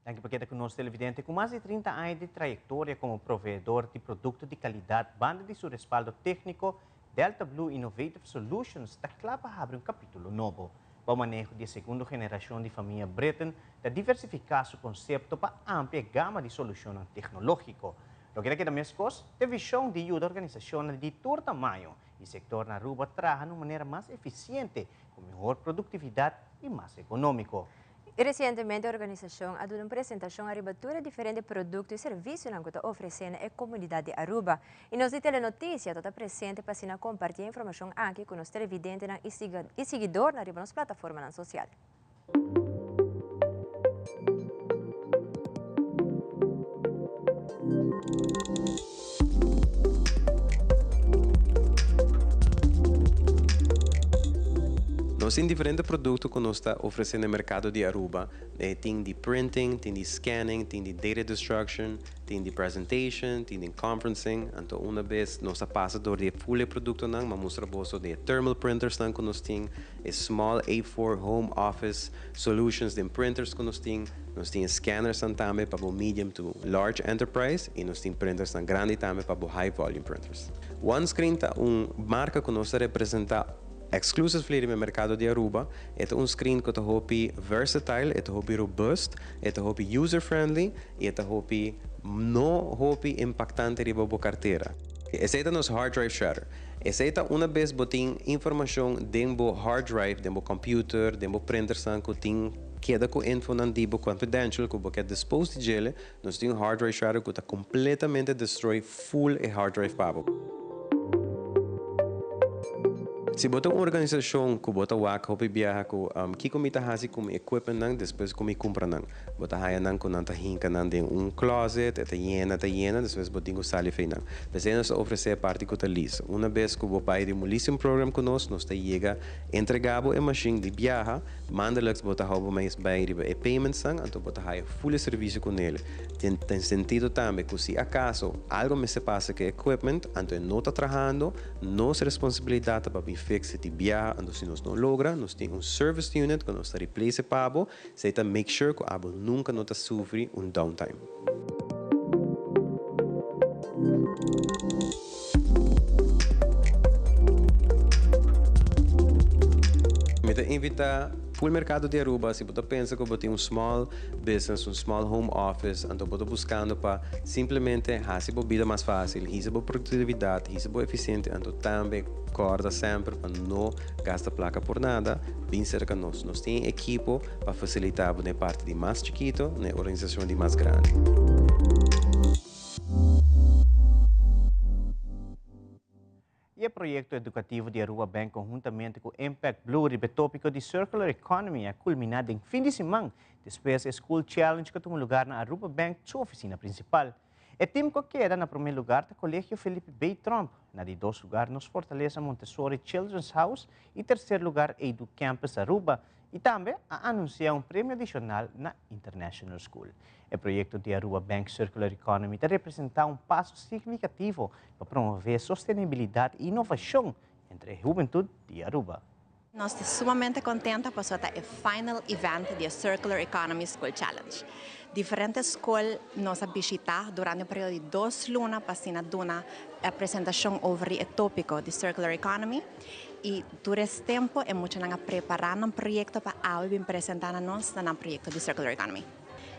B: Danki pa keda ku nos televidente. Ku mas di 30 aña di trayektoria komo proveedor di produkto di kalidat banda di su respaldo tékniko, Delta Blue Innovative Solutions ta kla pa habri un kapítulo nobo. Bou maneho di e segundo generashon di famia Britten ta diversifiká su konsepto pa amplia e gama di solushonnan teknológiko. Loke ta keda meskos, ta e vishon di yuda organisashonnan di tur tamaño i sektor na Aruba traha na un manera mas efisiente, ku mihor produktividat i mas ekonómiko.
C: I resientemente e organisashon a duna un presentashon ariba tur e diferente produkto i servisionan ku ta ofresé na e komunidat di Aruba. I nos di Telenotisia ta ta presente pa asina kompartí e informashon aki ku nos televidentenan i siguidornan riba nos plataformanan sosial.
Q: Nos tin diferente producto cu nos ta ofrece na e mercado di Aruba. Tin di printing, tin di scanning, tin di data destruction, tin di presentation, tin di conferencing. Anto una bes nos a pasa door di e full e productonan, m'a mustra boso di e thermal printersnan cu nos tin, e small A4 home office solutions den printers cu nos tin. Nos tin e scannersnan tambe pa bo medium to large enterprise y nos tin printersnan grandi tambe pa bo high volume printers. OneScreen ta un marca cu nos ta representa exclusively riba e mercado di Aruba. E ta un screen cu ta hopi versatile, e ta hopi robust, e ta hopi user friendly y e ta hopi no hopi impactante riba bo cartera. Esey ta nos hard drive shredder. Esey ta una bes bo tin informacion den bo hard drive, den bo computer, den bo printersnan cu tin keda cu infonan di bo confidential cu bo ke dispose di djele, nos tin un hard drive shredder cu ta completamente destroy full e hard drive pa bo. Si bo ta un organisacion cu bo ta wak hopi biaha cu kico mi ta haci cu mi equipmentnan despues cu mi cumpra nan. Bo ta haya nan cu nan ta hinca nan den un closet, e ta yena, ta yena, despues bo tin cu sali fei nan. P'esei nos ta ofrece e parti cu ta lease. Una bes cu bo bay di un leasing program cu nos, nos ta yega entrega bo e machine di biaha, Maandelijks bo ta hou bo mes bij riba e paymentsnan, anto bo ta haya full e servicio cu nele. Tin ten sentido tambe cu si acaso algo mester pasa cu e equipment, anto e no ta trahando, nos responsabilidad ta pa bin fix e di biaha, anto si nos no logra, nos tin un service unit cu nos ta replace e pa bo, esey ta make sure cu abo nunca no ta sufri un downtime. Mi ta invita full mercado di Aruba, si bo ta pensa cu bo tin un small business, un small home office, anto bo ta buscando pa simplemente haci bo bida mas facil, hisa bo productividad, hisa bo eficiente, anto tambe corda semper pa no gasta placa por nada, bin cerca nos. Nos tin ekipo pa facilita bo den e parti di mas chikito na e organisacion di mas grandi.
B: E proyecto educativo di Aruba Bank conhuntamente cu Impact Blue riba e topico di Circular Economy a culmina den fin di siman despues e School Challenge cu a tuma lugar na Aruba Bank su oficina principal. E team cu a keda na prome lugar ta Colegio Felipe B. Tromp, na di dos lugar Nos Fortaleza Montessori Children's House y tercer lugar Edu Campus Aruba y tambe a anuncia un premio adicional na International School. E proyecto di Aruba Bank Circular Economy ta representa un paso significativo pa promove sostenibilidad y innovacion entre e hubentud di Aruba.
R: Nos ta sumamente contento pasobra ta e final event di e Circular Economy School Challenge. Diferente scol nos a bishita durante un periodo di 2 luna pa asina duna e presentacion over e topico di Circular Economy y tur e tempo e muchanan a prepara un proyecto pa awe bin presenta na nos na un proyecto di Circular Economy.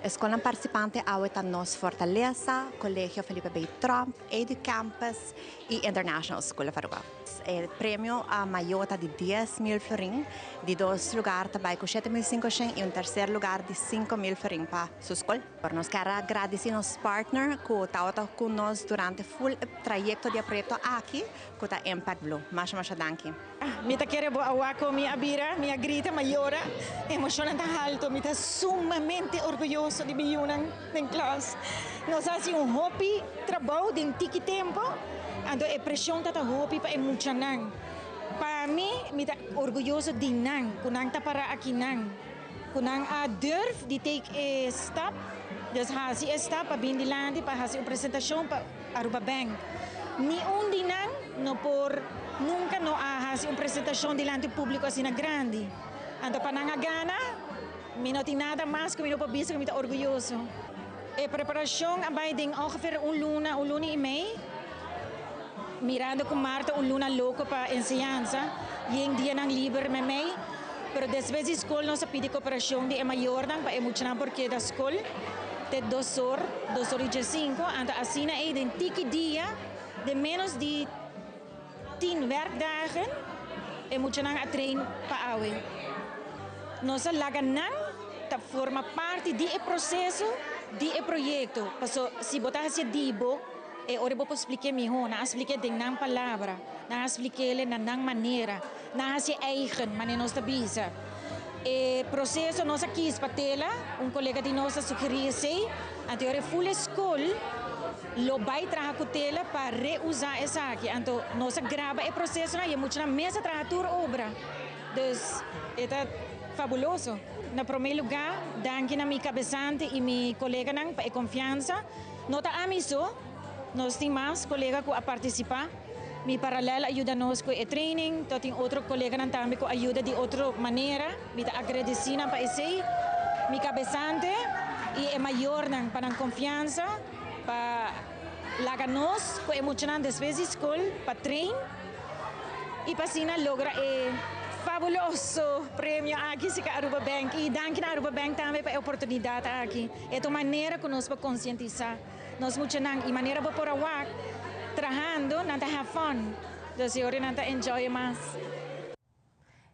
R: E scol participante awe ta Nos Fortaleza, Colegio Felipe B. Tromp, Edu Campus y International School of Aruba. E premio a mayor ta di 10 mil florin, di dos lugar ta bay cu 7.500 y un tercer lugar di 5 mil florin pa su scol. Pero nos kier gradici nos partner cu tabata cu nos durante full trayecto di e proyecto aki, cu ta Impact Blue. Masha masha danki.
S: Mi ta kere bo a wak con mi a bira, mi a grita, mi a yora, emocion ta halto, mi ta sumamente orguyoso di mi yiunan den klas. Nos a haci un hopi trabou den tiki tempo, anto e presion ta hopi pa e muchanan. Pa mi, mi ta orguyoso di nan, cu nan ta para aki nan, cu nan a durf di take a stap, dus haci e stap pa bin dilanti, pa haci un presentacion pa Aruba Bank. Ni un di nan no por nunca no a haci un presentacion dilanti publico asina grandi. Anto pa nan a gana, mi no tin nada mas cu mi no por bisa cu mi ta orguyoso. E preparacion a bay den ongeveer un luna, un luna y mei. Mirando cu maart ta un luna loco pa enseñansa, yen dianan liber memey. Pero despues di scol nos a pidi cooperacion di e mayornan pa e muchanan por keda scol te 2 or, 2:15. Anto asina ey den tiki dia, den menos di 10 werkdagen, e muchanan a train pa awe. Nos a laga nan ta forma parti di e proceso di e proyecto. Paso si bo ta haci di bo, e ora bo por explica miho, nan a explica den nan palabra, nan a explica na nan manera, nan a haci eigen, manera nos ta bisa. E proceso nos a kies pa tela, un colega di nos a sugeri esey, anto e full school lo bay traha cu tela pa reusa esaki. Anto nos a graba e proceso y muchanan mes a traha tur obra. Dus ta fabuloso. Na prome lugar, danki na mi cabesante y mi coleganan pa e confiansa. No ta ami so, nos tin mas colega cu a participa. Mi paralel a yuda nos cu e training, tin otro coleganan tambe cu a yuda di otro manera. Mi ta agradeci pa esey. Mi cabesante y e mayornan pa nan confiansa, pa laga nos cu e muchanan despues di scol pa train y pa asina logra e fabuloso premio aki serca Aruba Bank y danki na Aruba Bank tambe pa e oportunidad aki. E ta manera cu nos pa concientisa nos muchanan y manera pa por a wak trahando nan ta have fun. Dus awor nan ta enjoy mas.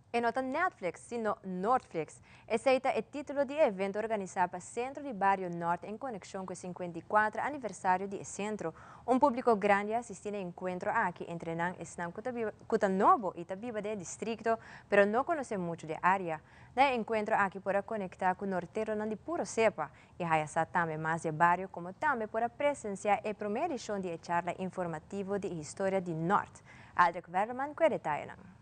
C: E no ta Netflix, sino Nordflix. Esey ta e titulo di evento organisa pa Centro di Bario Noord en conexion cu e 54 aniversario di centro. Un publico grandi a asisti na e encuentro aki, entre nan esnan cu ta nobo y ta biba den distrito, pero no conoce mucho di e area. Na e encuentro aki por a conecta cu norteronan di puro cepa y haya sa tambe mas di bario, como tambe por a presencia e prome edicion di charla informativo di historia di Noord. Aldrich Werleman cu detaye.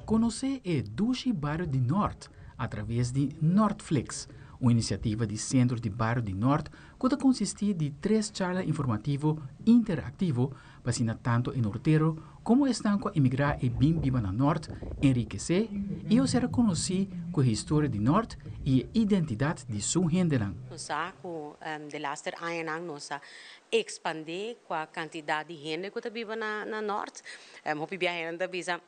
A: Conoce e dushi bario di Noord atraves di Nordflix, un iniciativa di Centro di Bario di Noord cu ta consisti di tres charla informativo interactivo pa asina tanto e nortero como esnan cu a emigra y bin biba na Noord, enrikece y ser conoci cu e historia di Noord y e identidad di su hendenan.
T: Nos a de laatste añanan nos a expande cu e cantidad di hende cu ta biba na Noord. Hopi biaha ta bisa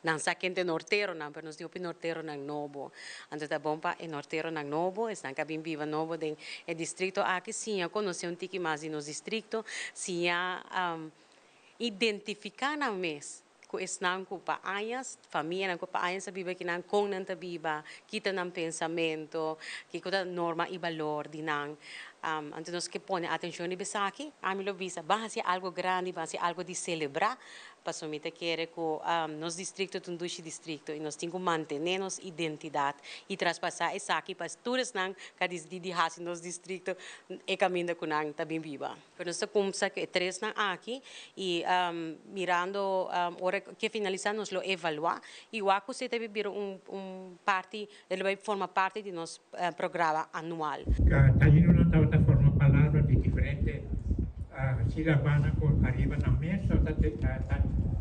T: nan sa ken ta norteronan, pero nos tin hopi norteronan nobo. Anto ta bon pa e norteronan nobo, esnan cu a bin biba nobo den e distrito aki, siña conoce un tiki mas di nos distrito, siña identifica nan mes cu esnan cu pa aña, famianan cu pa aña sa biba akinan, con nan ta biba, kico ta nan pensamento, kico ta norma y balor di nan. Anto nos kier pone atencion riba esaki, ami lo bisa, ban haci algo grandi, ban haci algo di celebra, paso mi ta kere cu nos distrito ta un dushi distrito y nos tin cu mantene nos identidad y traspasa esaki pa tur esnan cu a dicidi di haci nos distrito e caminda cu nan ta bin biba. Pero nos ta cuminsa cu e tresnan aki y mirando ora cu finalisa nos lo evalua y wak cu si ta bira un parti, e lo forma parti di nos programa anual.
U: Taino tabata forma palabra di diferente silaba cu ariba na mesa ta.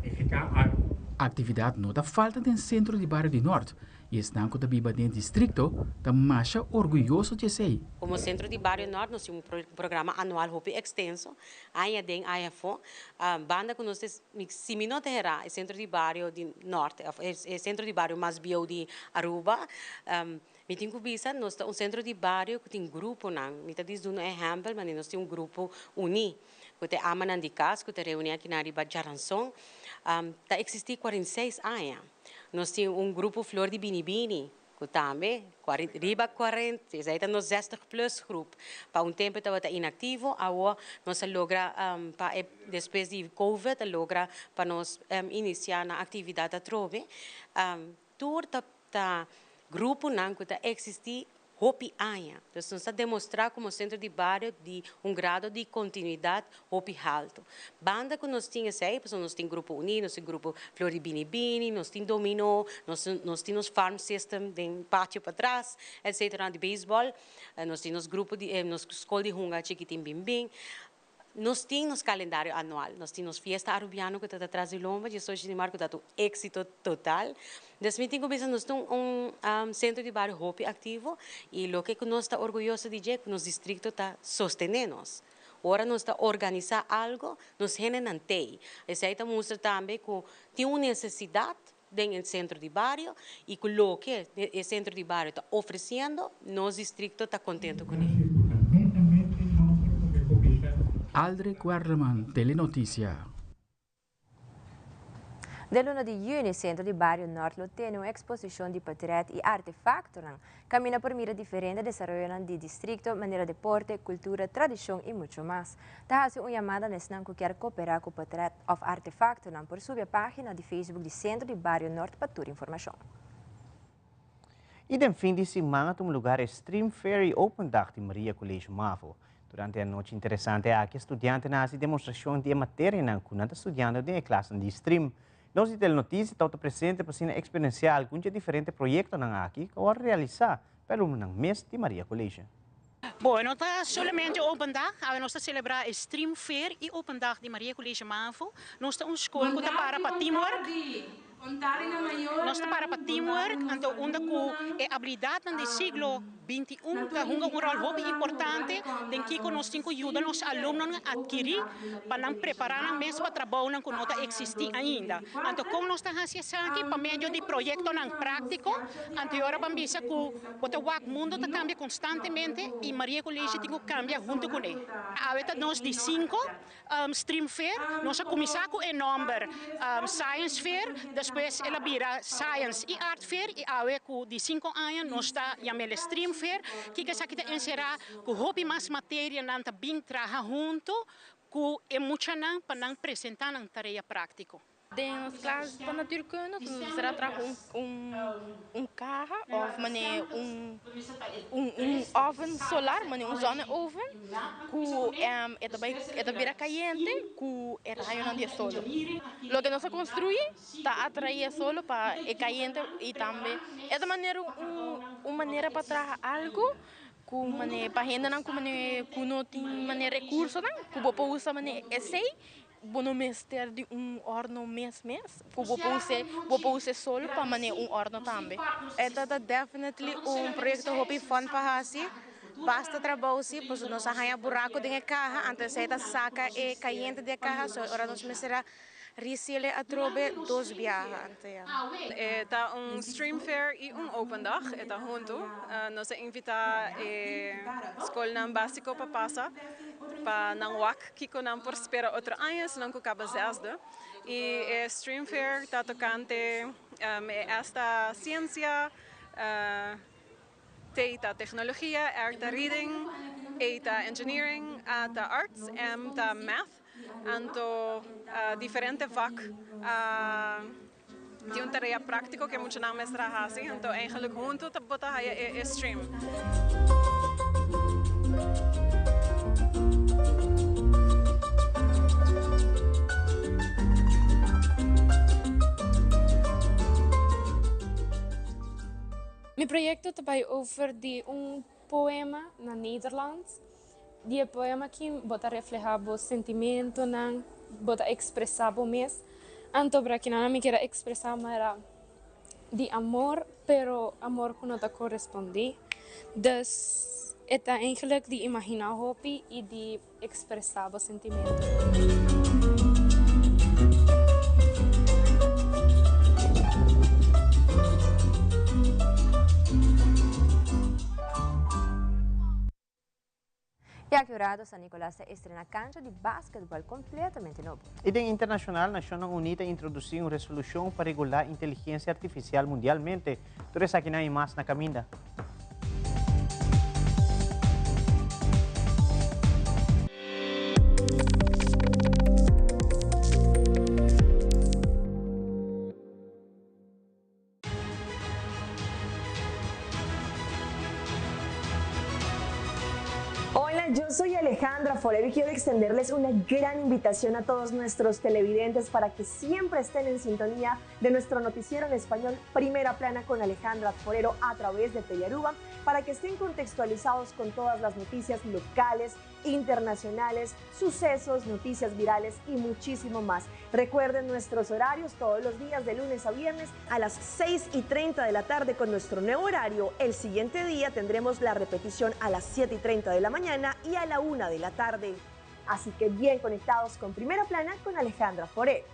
U: nifiká algu.
A: Aktividat no ta falta den sentro di bario di Nort i esnan ku ta biba den e distrikto ta masha orguyoso di esei.
T: Komo Sentro di Bario Nort nos tin un programa anual hopi ekstenso, aña den aña afó. Banda ku nos ta, si mi no ta herá, e sentro di bario di Nort òf e sentro di bario mas bieu di Aruba. Mi tin ku bisa nos ta un sentro di bario ku tin gruponan. Mi ta dis duna un ehèmpel, manera nos tin un grupo uní ku ta e amanan di kas ku ta reuní akinan riba Djaranson. Ta eksistí 46 aña. Nos tin un grupo Flor di Bini Bini ku tambe riba kuarenta, esei ta nos zestig plus groep. Pa un tempu e tabata inaktivo, awor nos a logra pa e despues di covid a logra pa nos inisiá nan aktividat atrobe. Tur ta ta gruponan ku ta eksistí hopi aña. Dus nos ta demostrá komo sentro di bario di un grado di kontinuidat hopi haltu. Banda ku nos tin esei, pasobra nos tin Grupo Uní, nos tin Grupo Flor di Bini Bini, nos tin dominó, nos nos tin nos farm system den patio patras, etcetera, di beisbòl, nos tin nos grupo di nos skol di hunga chikitin Bin Bin. Nos tin nos calendario anual, nos tin nos fiesta Arubiano cu ta tras di lomba, 18 di maart cu ta un exito total. Des mi tin cu bisa nos ta un centro di bario hopi activo y loke cu nos ta orguyoso di dje cu nos districto ta sostene nos. Ora nos ta organisa algo, nos hendenan tey. Esey ta mustra tambe cu tin un necesidad den e centro di bario y cu loke e centro di bario ta ofreciendo, nos districto ta contento cune.
A: Aldrich Werleman, Telenoticia.
C: Den luna di juni, Centro di Bario Nort lo tene un exposicion di potret y artefactonan. Caminda por mira diferente desaroyonan di districto manera deporte, cultura, tradicion y mucho mas. Ta haci un yamada na esnan cu kier coopera cu potret of artefactonan por subi e pagina di Facebook di Centro di Bario Nort pa tur informacion.
B: Y den fin di siman a tuma lugar e Stream Fair y Open Dag di Maria College Mavo. Durante e anochi interesante aki e studiantenan a haci demostracion di e materianan cu nan ta studiando den e klasnan di Stream. Nos di Telenoticia tabata presente pa asina experiencia algun dje diferente proyectonan aki cu a worde realisa pa e alumnonan mes di Maria College.
D: Bo, no ta solamente Open Dag, awe nos ta celebra e Stream Fair y Open Dag di Maria College Mavo. Nos ta un scol cu ta para pa teamwork. Nos ta para pa teamwork, anto unda cu e habilidadnan di siglo 21 ta hunga un rol hopi importante den kico nos tin cu yuda nos alumnonan adkiri pa nan prepara nan mes pa trabounan cu no ta existi ainda. Anto con nos ta haci esaki? Pa medio di proyectonan practico. Anto e ora ban bisa cu Bo ta wak mundo ta cambia constantemente y Maria College tin cu cambia hunto cu ne. Awe ta nos di cinco stream fair. Nos a cuminsa cu e nomber Science Fair, despues el a bira Science y Art Fair y awe cu di cinco aña nos ta yam'el Stream Fair. Kico esaki ta encera? Cu hopi mas materianan ta bin traha hunto cu e muchanan pa nan presenta nan tarea practico.
V: Den nos klas pa natuurkunde nos mester a traha un un kaha of mane un un un oven solar mane un zonneoven ku e ta bai e ta bira kayente ku e rayonan di e solo. Loke nos a konstruí ta atraí e solo pa e kayente i tambe e ta manera un un manera pa traha algu ku mane pa hendenan ku mane ku no tin mane rekursonan ku bo por usa mane esei Bo no mester di un orno mes mes, ku bo por us'é, bo por us'é solo pa manera un orno tambe.
W: E ta ta definitely un proyecto hopi fun pa haci. Basta trabou si, pasobra nos a haña buraco den e caha, anto esey ta saca e cayente di e caha, so ora nos mester a reseal e atrobe dos biaha, anto ya.
X: E ta un stream fair y un open dag, e ta hunto. Nos a invita e scolnan basico pa pasa pa nan wak Kiko nan por spera otro aña esnan ku kaba zesde. I e Stream Fair ta tokante e S ta siensia, T ta teknologia, R ta reading, A ta engineering, A ta arts, M ta math. Anto diferente vak a tin un tarea práktiko ku e muchanan mester a hasi. Anto eigenlik huntu ta bo ta haya e stream.
Y: Mi proyecto ta bai over di un poema na Nederlands. Di e poema aki bo ta refleha bo sentimentonan, bo ta expresa bo mes. Anto brakinan mi kier a ekspresá manera di amor, pero amor ku no ta korespondí. Dus e ta eigenlijk di imaginá hopi i di ekspresá bo sentimentu.
C: Y aki un rato San Nicolas ta estrena cancha di basketball completamente nobo.
B: Y den internacional, Nacionnan Uní ta introduci un resolucion pa regula inteligencia artificial mundialmente. Tur esakinan y mas na caminda.
E: Hola, yo soy Alejandra Forero y quiero extenderles una gran invitación a todos nuestros televidentes para que siempre estén en sintonía de nuestro noticiero en español Primera Plana con Alejandra Forero a través de Telearuba, para que estén contextualizados con todas las noticias locales, internacionales, sucesos, noticias virales y muchísimo más. Recuerden nuestros horarios todos los días de lunes a viernes a las 6 y 30 de la tarde con nuestro nuevo horario. El siguiente día tendremos la repetición a las 7 y 30 de la mañana y a la 1 de la tarde. Así que bien conectados con Primera Plana con Alejandra Foré.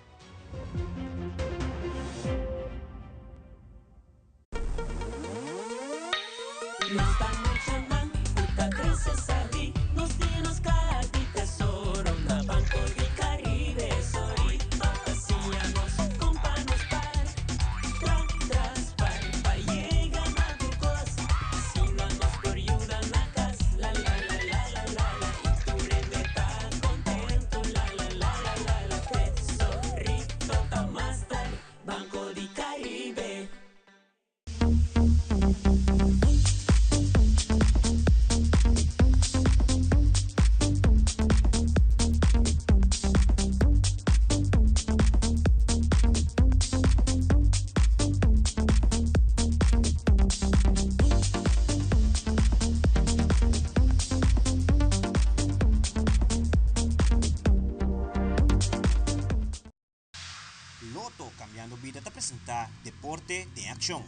F: Lotto Cambiando Bida ta presenta Deporte den Accion.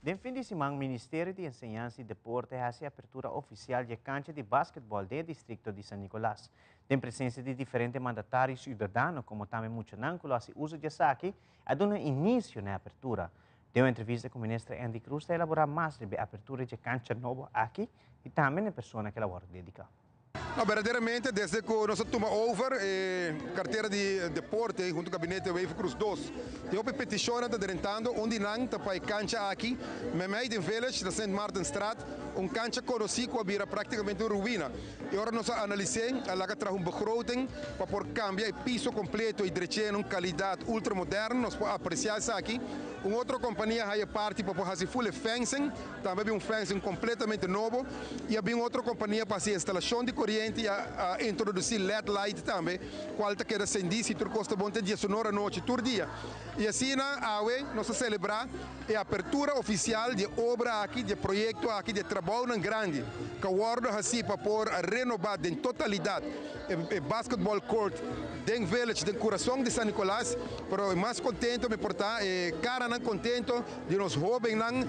B: Den fin di siman Ministerio di Enseñansa y Deporte haci apertura oficial dje cancha di basketball den e districto di San Nicolas. Den presencia di diferente mandatario y ciudadano como tambe muchanan cu lo haci uso di esaki, a duna inicio na e apertura. Den un entrevista cu Minister Endy Croes ta elabora mas riba e apertura dje cancha nobo aki y tambe na e persona cu el a wordo dedica.
G: No, berdaderamente desde cu nos a tuma over e cartera di deporte hunto gabinete Wever Croes dos, tin hopi peticionnan ta drentando, un di nan ta pa e cancha aki, Memey den Village na Sint Maartenstraat, un cancha conoci cu a bira practicamente un ruina. Y ora nos a analis'é, a laga traha un begroting pa por cambia e piso completo y drech'é en un calidad ultramoderno, nos por aprecia esaki. Un otro compania haya parti pa por haci full e fencing, tambe a bin un fencing completamente nobo y a bin otro compania pa haci instalacion di coriente y a introduci led light tambe, cual ta keda cendi si tur cos ta bon te diesunor anochi tur dia. Y asina awe nos ta celebra e apertura oficial di e obra aki, di e proyecto aki, di e trabounan grandi cu a wordo haci pa por renoba den totalidad e basketball court den Village, den curason di San Nicolas. Pero e mas contento mi por ta e caranan contento di nos hobennan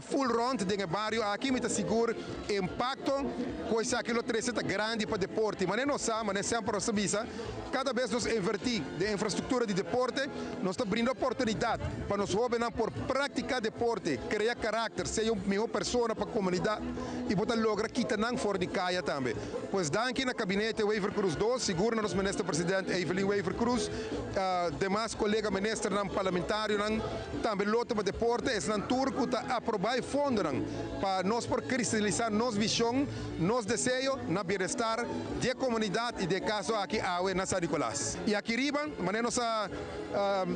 G: full rond den e bario aki. Mi ta sigur e impacto cu esaki lo trece ta grandi pa deporte. Manera nos sa, manera semper nos ta bisa, Kada bes nos invertí den infrastruktura di deporte, nos ta brinda oportunidat pa nos hóbennan por praktiká deporte, krea karakter, sea un mihó persona pa komunidat i bo ta logra kita nan for di kaya tambe. Pues danki na Kabinete Wever-Croes dos, sigur na nos Minister President Evelyn Wever-Croes, demas kolega ministernan, parlamentarionan, tambe Lotto pa Deporte, esnan tur ku ta aprobá e fondonan pa nos por kristalisá nos vishon, nos deseo na bienestar di e komunidat i den e kaso aki awe na San Nicolas. I aki riba, manera nos a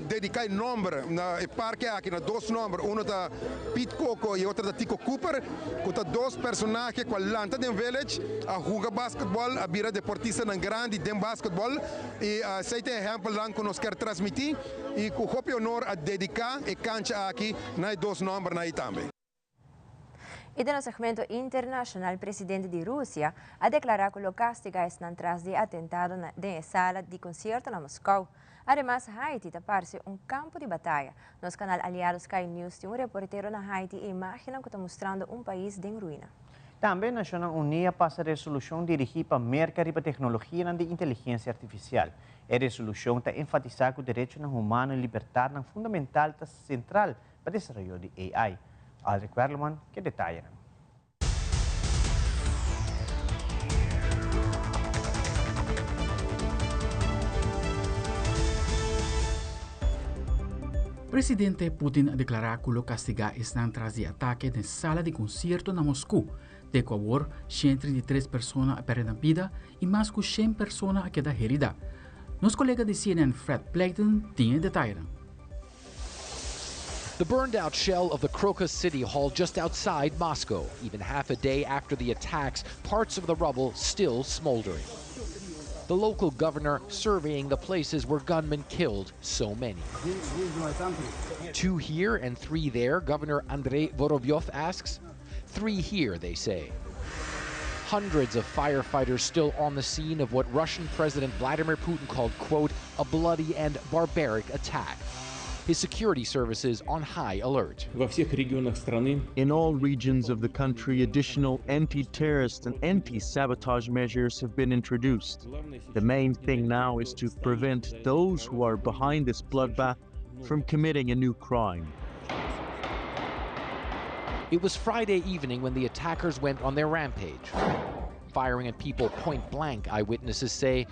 G: dediká e nòmber na e parke aki na dos nòmber, uno ta Piet Koko i e otro ta Tico Cooper, ku ta dos personahe ku a lanta den Village, a huga basketbòl, a bira deportistanan grandi den basketbòl i esei ta e ehèmpelnan ku nos kier transmití i ku hopi honor a dediká e kancha aki na e dos nòmbernan ei tambe.
C: Y den segmento internacional, presidente di Rusia a declara cu lo castiga esnan tras di atentado den sala di concierto na Moscou. Ademas, Haiti ta parce un campo di bataya. Nos canal aliado Sky News tin un reportero na Haiti y imagen cu ta mustrando un pais den ruina.
B: Tambe Nacionnan Uni a pasa resolucion dirigi pa Merca riba tecnologia di inteligencia artificial. E resolucion ta enfatisa cu derecho humano y libertad fundamental ta central pa desaroyo di AI. Aldrich Werleman cu detaye.
A: Presidente Putin a declara cu lo castiga esnan tras di atake den sala di concierto na Moscou. Te cu awor, 133 persona a perde nan bida y mas cu 100 persona a keda herida. Nos colega di CNN Fred Pleitgen tin detaye.
H: The burned out shell of the Crocus City Hall just outside Moscow. Even half a day after the attacks, parts of the rubble still smoldering. The local governor surveying the places where gunmen killed so many. Two here and three there, Governor Andrei Vorobyov asks. Three here, they say. Hundreds of firefighters still on the scene of what Russian President Vladimir Putin called, quote, a bloody and barbaric attack. His security services on high alert.
I: In all regions of the country, additional anti-terrorist and anti-sabotage measures have been introduced. The main thing now is to prevent those who are behind this bloodbath from committing a new crime.
H: It was Friday evening when the attackers went on their rampage, firing at people point blank, eyewitnesses say,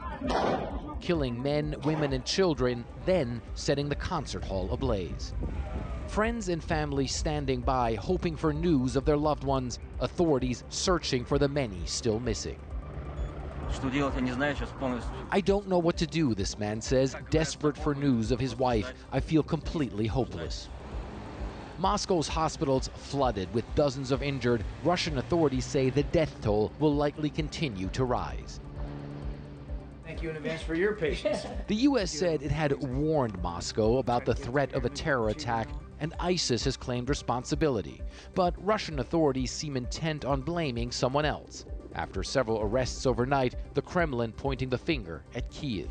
H: killing men, women, and children, then setting the concert hall ablaze. Friends and family standing by, hoping for news of their loved ones, authorities searching for the many still missing. I don't know what to do, this man says, desperate for news of his wife. I feel completely hopeless. Moscow's hospitals flooded with dozens of injured. Russian authorities say the death toll will likely continue to rise.
J: Thank you in advance for your patience.
H: The U.S. said it had warned Moscow about the threat of a terror attack, and ISIS has claimed responsibility. But Russian authorities seem intent on blaming someone else. After several arrests overnight, the Kremlin pointing the finger at Kyiv.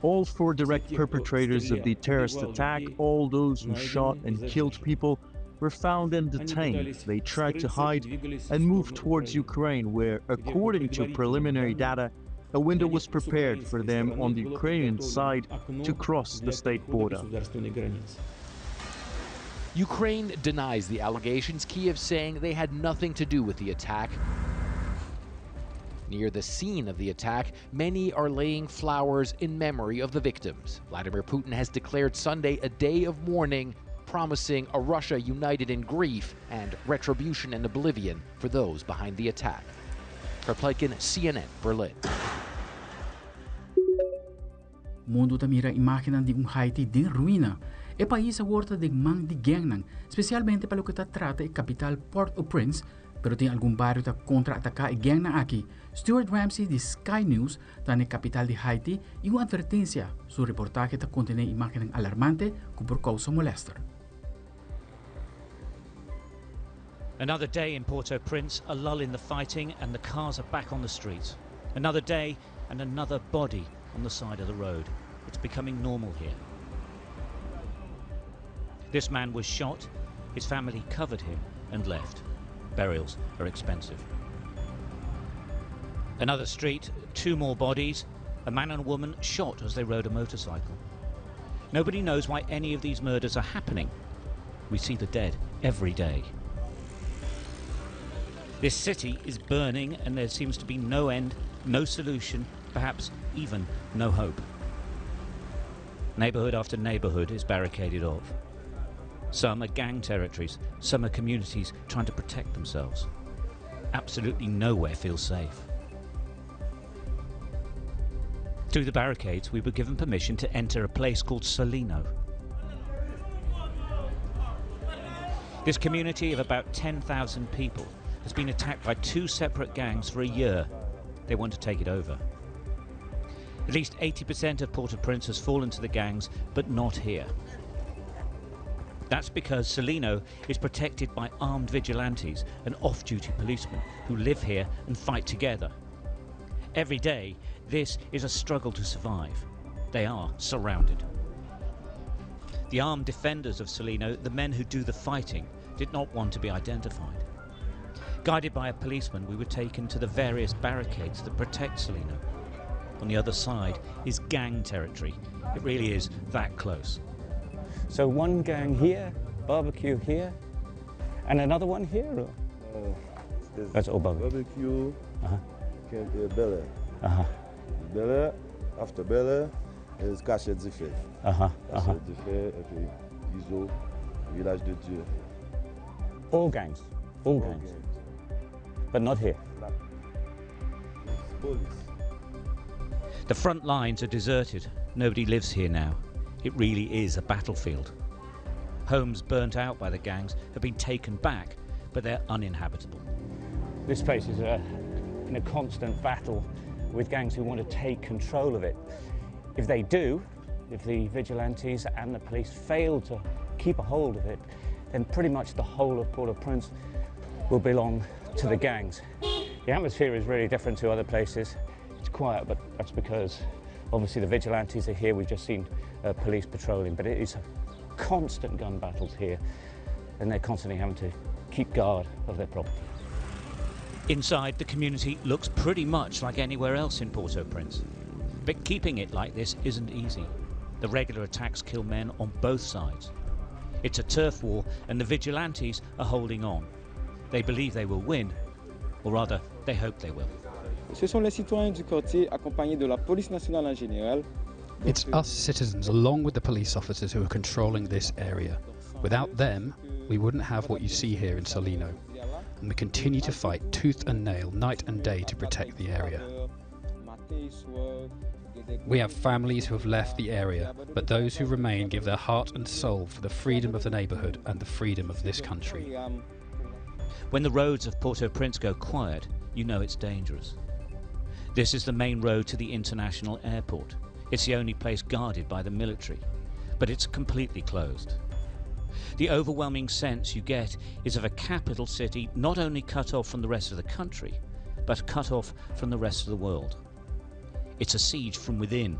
I: All four direct perpetrators of the terrorist attack, all those who shot and killed people, were found and detained. They tried to hide and move towards Ukraine, where, according to preliminary data, a window was prepared for them on the Ukrainian side to cross the state border.
H: Ukraine denies the allegations, Kyiv saying they had nothing to do with the attack. Near the scene of the attack, many are laying flowers in memory of the victims. Vladimir Putin has declared Sunday a day of mourning, promising a Russia united in grief and retribution and oblivion for those behind the attack. Fred Pleitgen, CNN, Berlin.
A: Mundo ta mira imagen di un Haiti den ruina. E pais awor ta den man di gangnan, specialmente pa loke ta trata e capital Port-au-Prince, pero tin algun bario ta contra-ataca e gangnan aki. Stuart Ramsey di Sky News ta na capital di Haiti y un advertencia. Su reportahe ta contene imagen alarmante cu por causa molester.
K: Another day in Port-au-Prince, a lull in the fighting, and the cars are back on the streets. Another day and another body on the side of the road. It's becoming normal here. This man was shot, his family covered him and left. Burials are expensive. Another street, two more bodies, a man and a woman shot as they rode a motorcycle. Nobody knows why any of these murders are happening. We see the dead every day. This city is burning and there seems to be no end, no solution, perhaps even no hope. Neighborhood after neighborhood is barricaded off. Some are gang territories, some are communities trying to protect themselves. Absolutely nowhere feels safe. Through the barricades, we were given permission to enter a place called Solino. This community of about 10,000 people has been attacked by two separate gangs for a year. They want to take it over. At least 80% of Port-au-Prince has fallen to the gangs, but not here. That's because Solino is protected by armed vigilantes and off duty policemen who live here and fight together. Every day, this is a struggle to survive. They are surrounded. The armed defenders of Solino, the men who do the fighting, did not want to be identified. Guided by a policeman, we were taken to the various barricades that protect Solino. On the other side is gang territory. It really is that close.
L: So one gang here, barbecue here, and another one here?
M: That's all barbecue. Barbecue, -huh. Camp, Bel Air. -huh. Bel Air, after Bel Air is Cachet Dife. Cachet Dife, epi Izo, Village de Dieu.
L: All gangs, all, all gangs. gangs. But not here.
M: Not. It's police.
K: The front lines are deserted. Nobody lives here now. It really is a battlefield. Homes burnt out by the gangs have been taken back, but they're uninhabitable.
L: This place is a, in a constant battle with gangs who want to take control of it. If they do, if the vigilantes and the police fail to keep a hold of it, then pretty much the whole of Port-au-Prince will belong to the gangs. The atmosphere is really different to other places. It's quiet, but that's because obviously the vigilantes are here. We've just seen police patrolling, but it is constant gun battles here, and they're constantly having to keep guard of their property.
K: Inside, the community looks pretty much like anywhere else in Port-au-Prince. But keeping it like this isn't easy. The regular attacks kill men on both sides. It's a turf war, and the vigilantes are holding on. They believe they will win, or rather, they hope they will.
N: Ce sont les citoyens du quartier accompagnés de la police nationale en général.
O: It's us citizens along with the police officers who are controlling this area. Without them, we wouldn't have what you see here in Solino. And we continue to fight tooth and nail, night and day to protect the area. We have families who have left the area, but those who remain give their heart and soul for the freedom of the neighbourhood and the freedom of this country.
K: When the roads of Port-au-Prince go quiet, you know it's dangerous. This is the main road to the international airport. It's the only place guarded by the military, but it's completely closed. The overwhelming sense you get is of a capital city not only cut off from the rest of the country, but cut off from the rest of the world. It's a siege from within,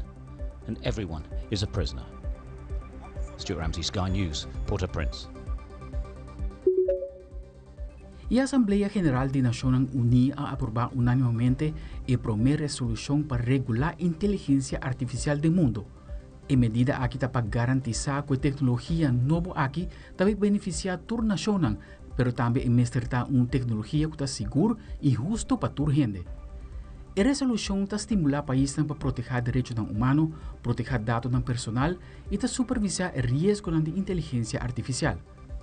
K: and everyone is a prisoner. Stuart Ramsey, Sky News, Port-au-Prince.
A: E Asamblea General di Nashonnan Uní a aprobá unánimemente e promé resolushon pa regulá inteligensia artifisial den mundu. E medida aki ta pa garantisá ku e teknologia nobo aki ta bai benefisiá tur nashonnan, pero tambe e mester ta un teknologia ku ta sigur i hustu pa tur hende. E resolushon ta stimulá paisnan pa protehá derechonan humano, protehá datonan personal i ta supervisá e riesgonan di inteligensia artifisial.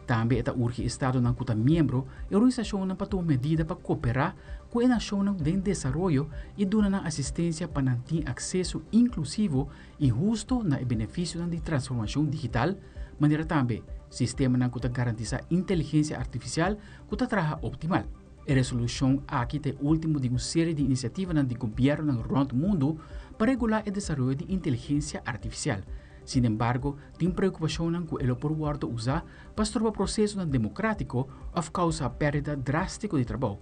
A: Tambe e ta urgi estadonan ku ta miembro e organisashonnan pa tuma medida pa koperá ku e nashonnan den desaroyo i duna nan asistensia pa nan tin akseso inklusivo i hustu na e benefisionan di transformashon digital, manera tambe sistemanan ku ta garantisá inteligensia artifisial ku ta traha optimal. E resolushon aki ta e último di un serie di inisiativanan di gobièrnunan rònt mundu pa regulá e desaroyo di inteligensia artifisial. Sin embargo, tin preokupashonnan ku e lo por wòrdu usá pa stroba prosesonan demokrátiko òf kousa pèrdida drástiko di trabou.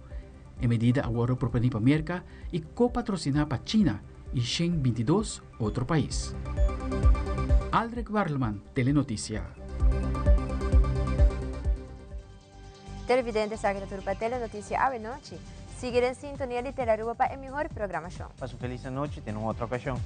A: E medida a wòrdu proponí pa Merka i ko-patrosiná pa China i 122 otro pais. Aldrich Warleman, Telenotisia.
C: Televidente esaki ta tur pa Telenotisia awe nochi. Sigui den sintonia di Telearuba pa e mihor programashon.
B: Pasa un felis anochi, te na un otro okashon.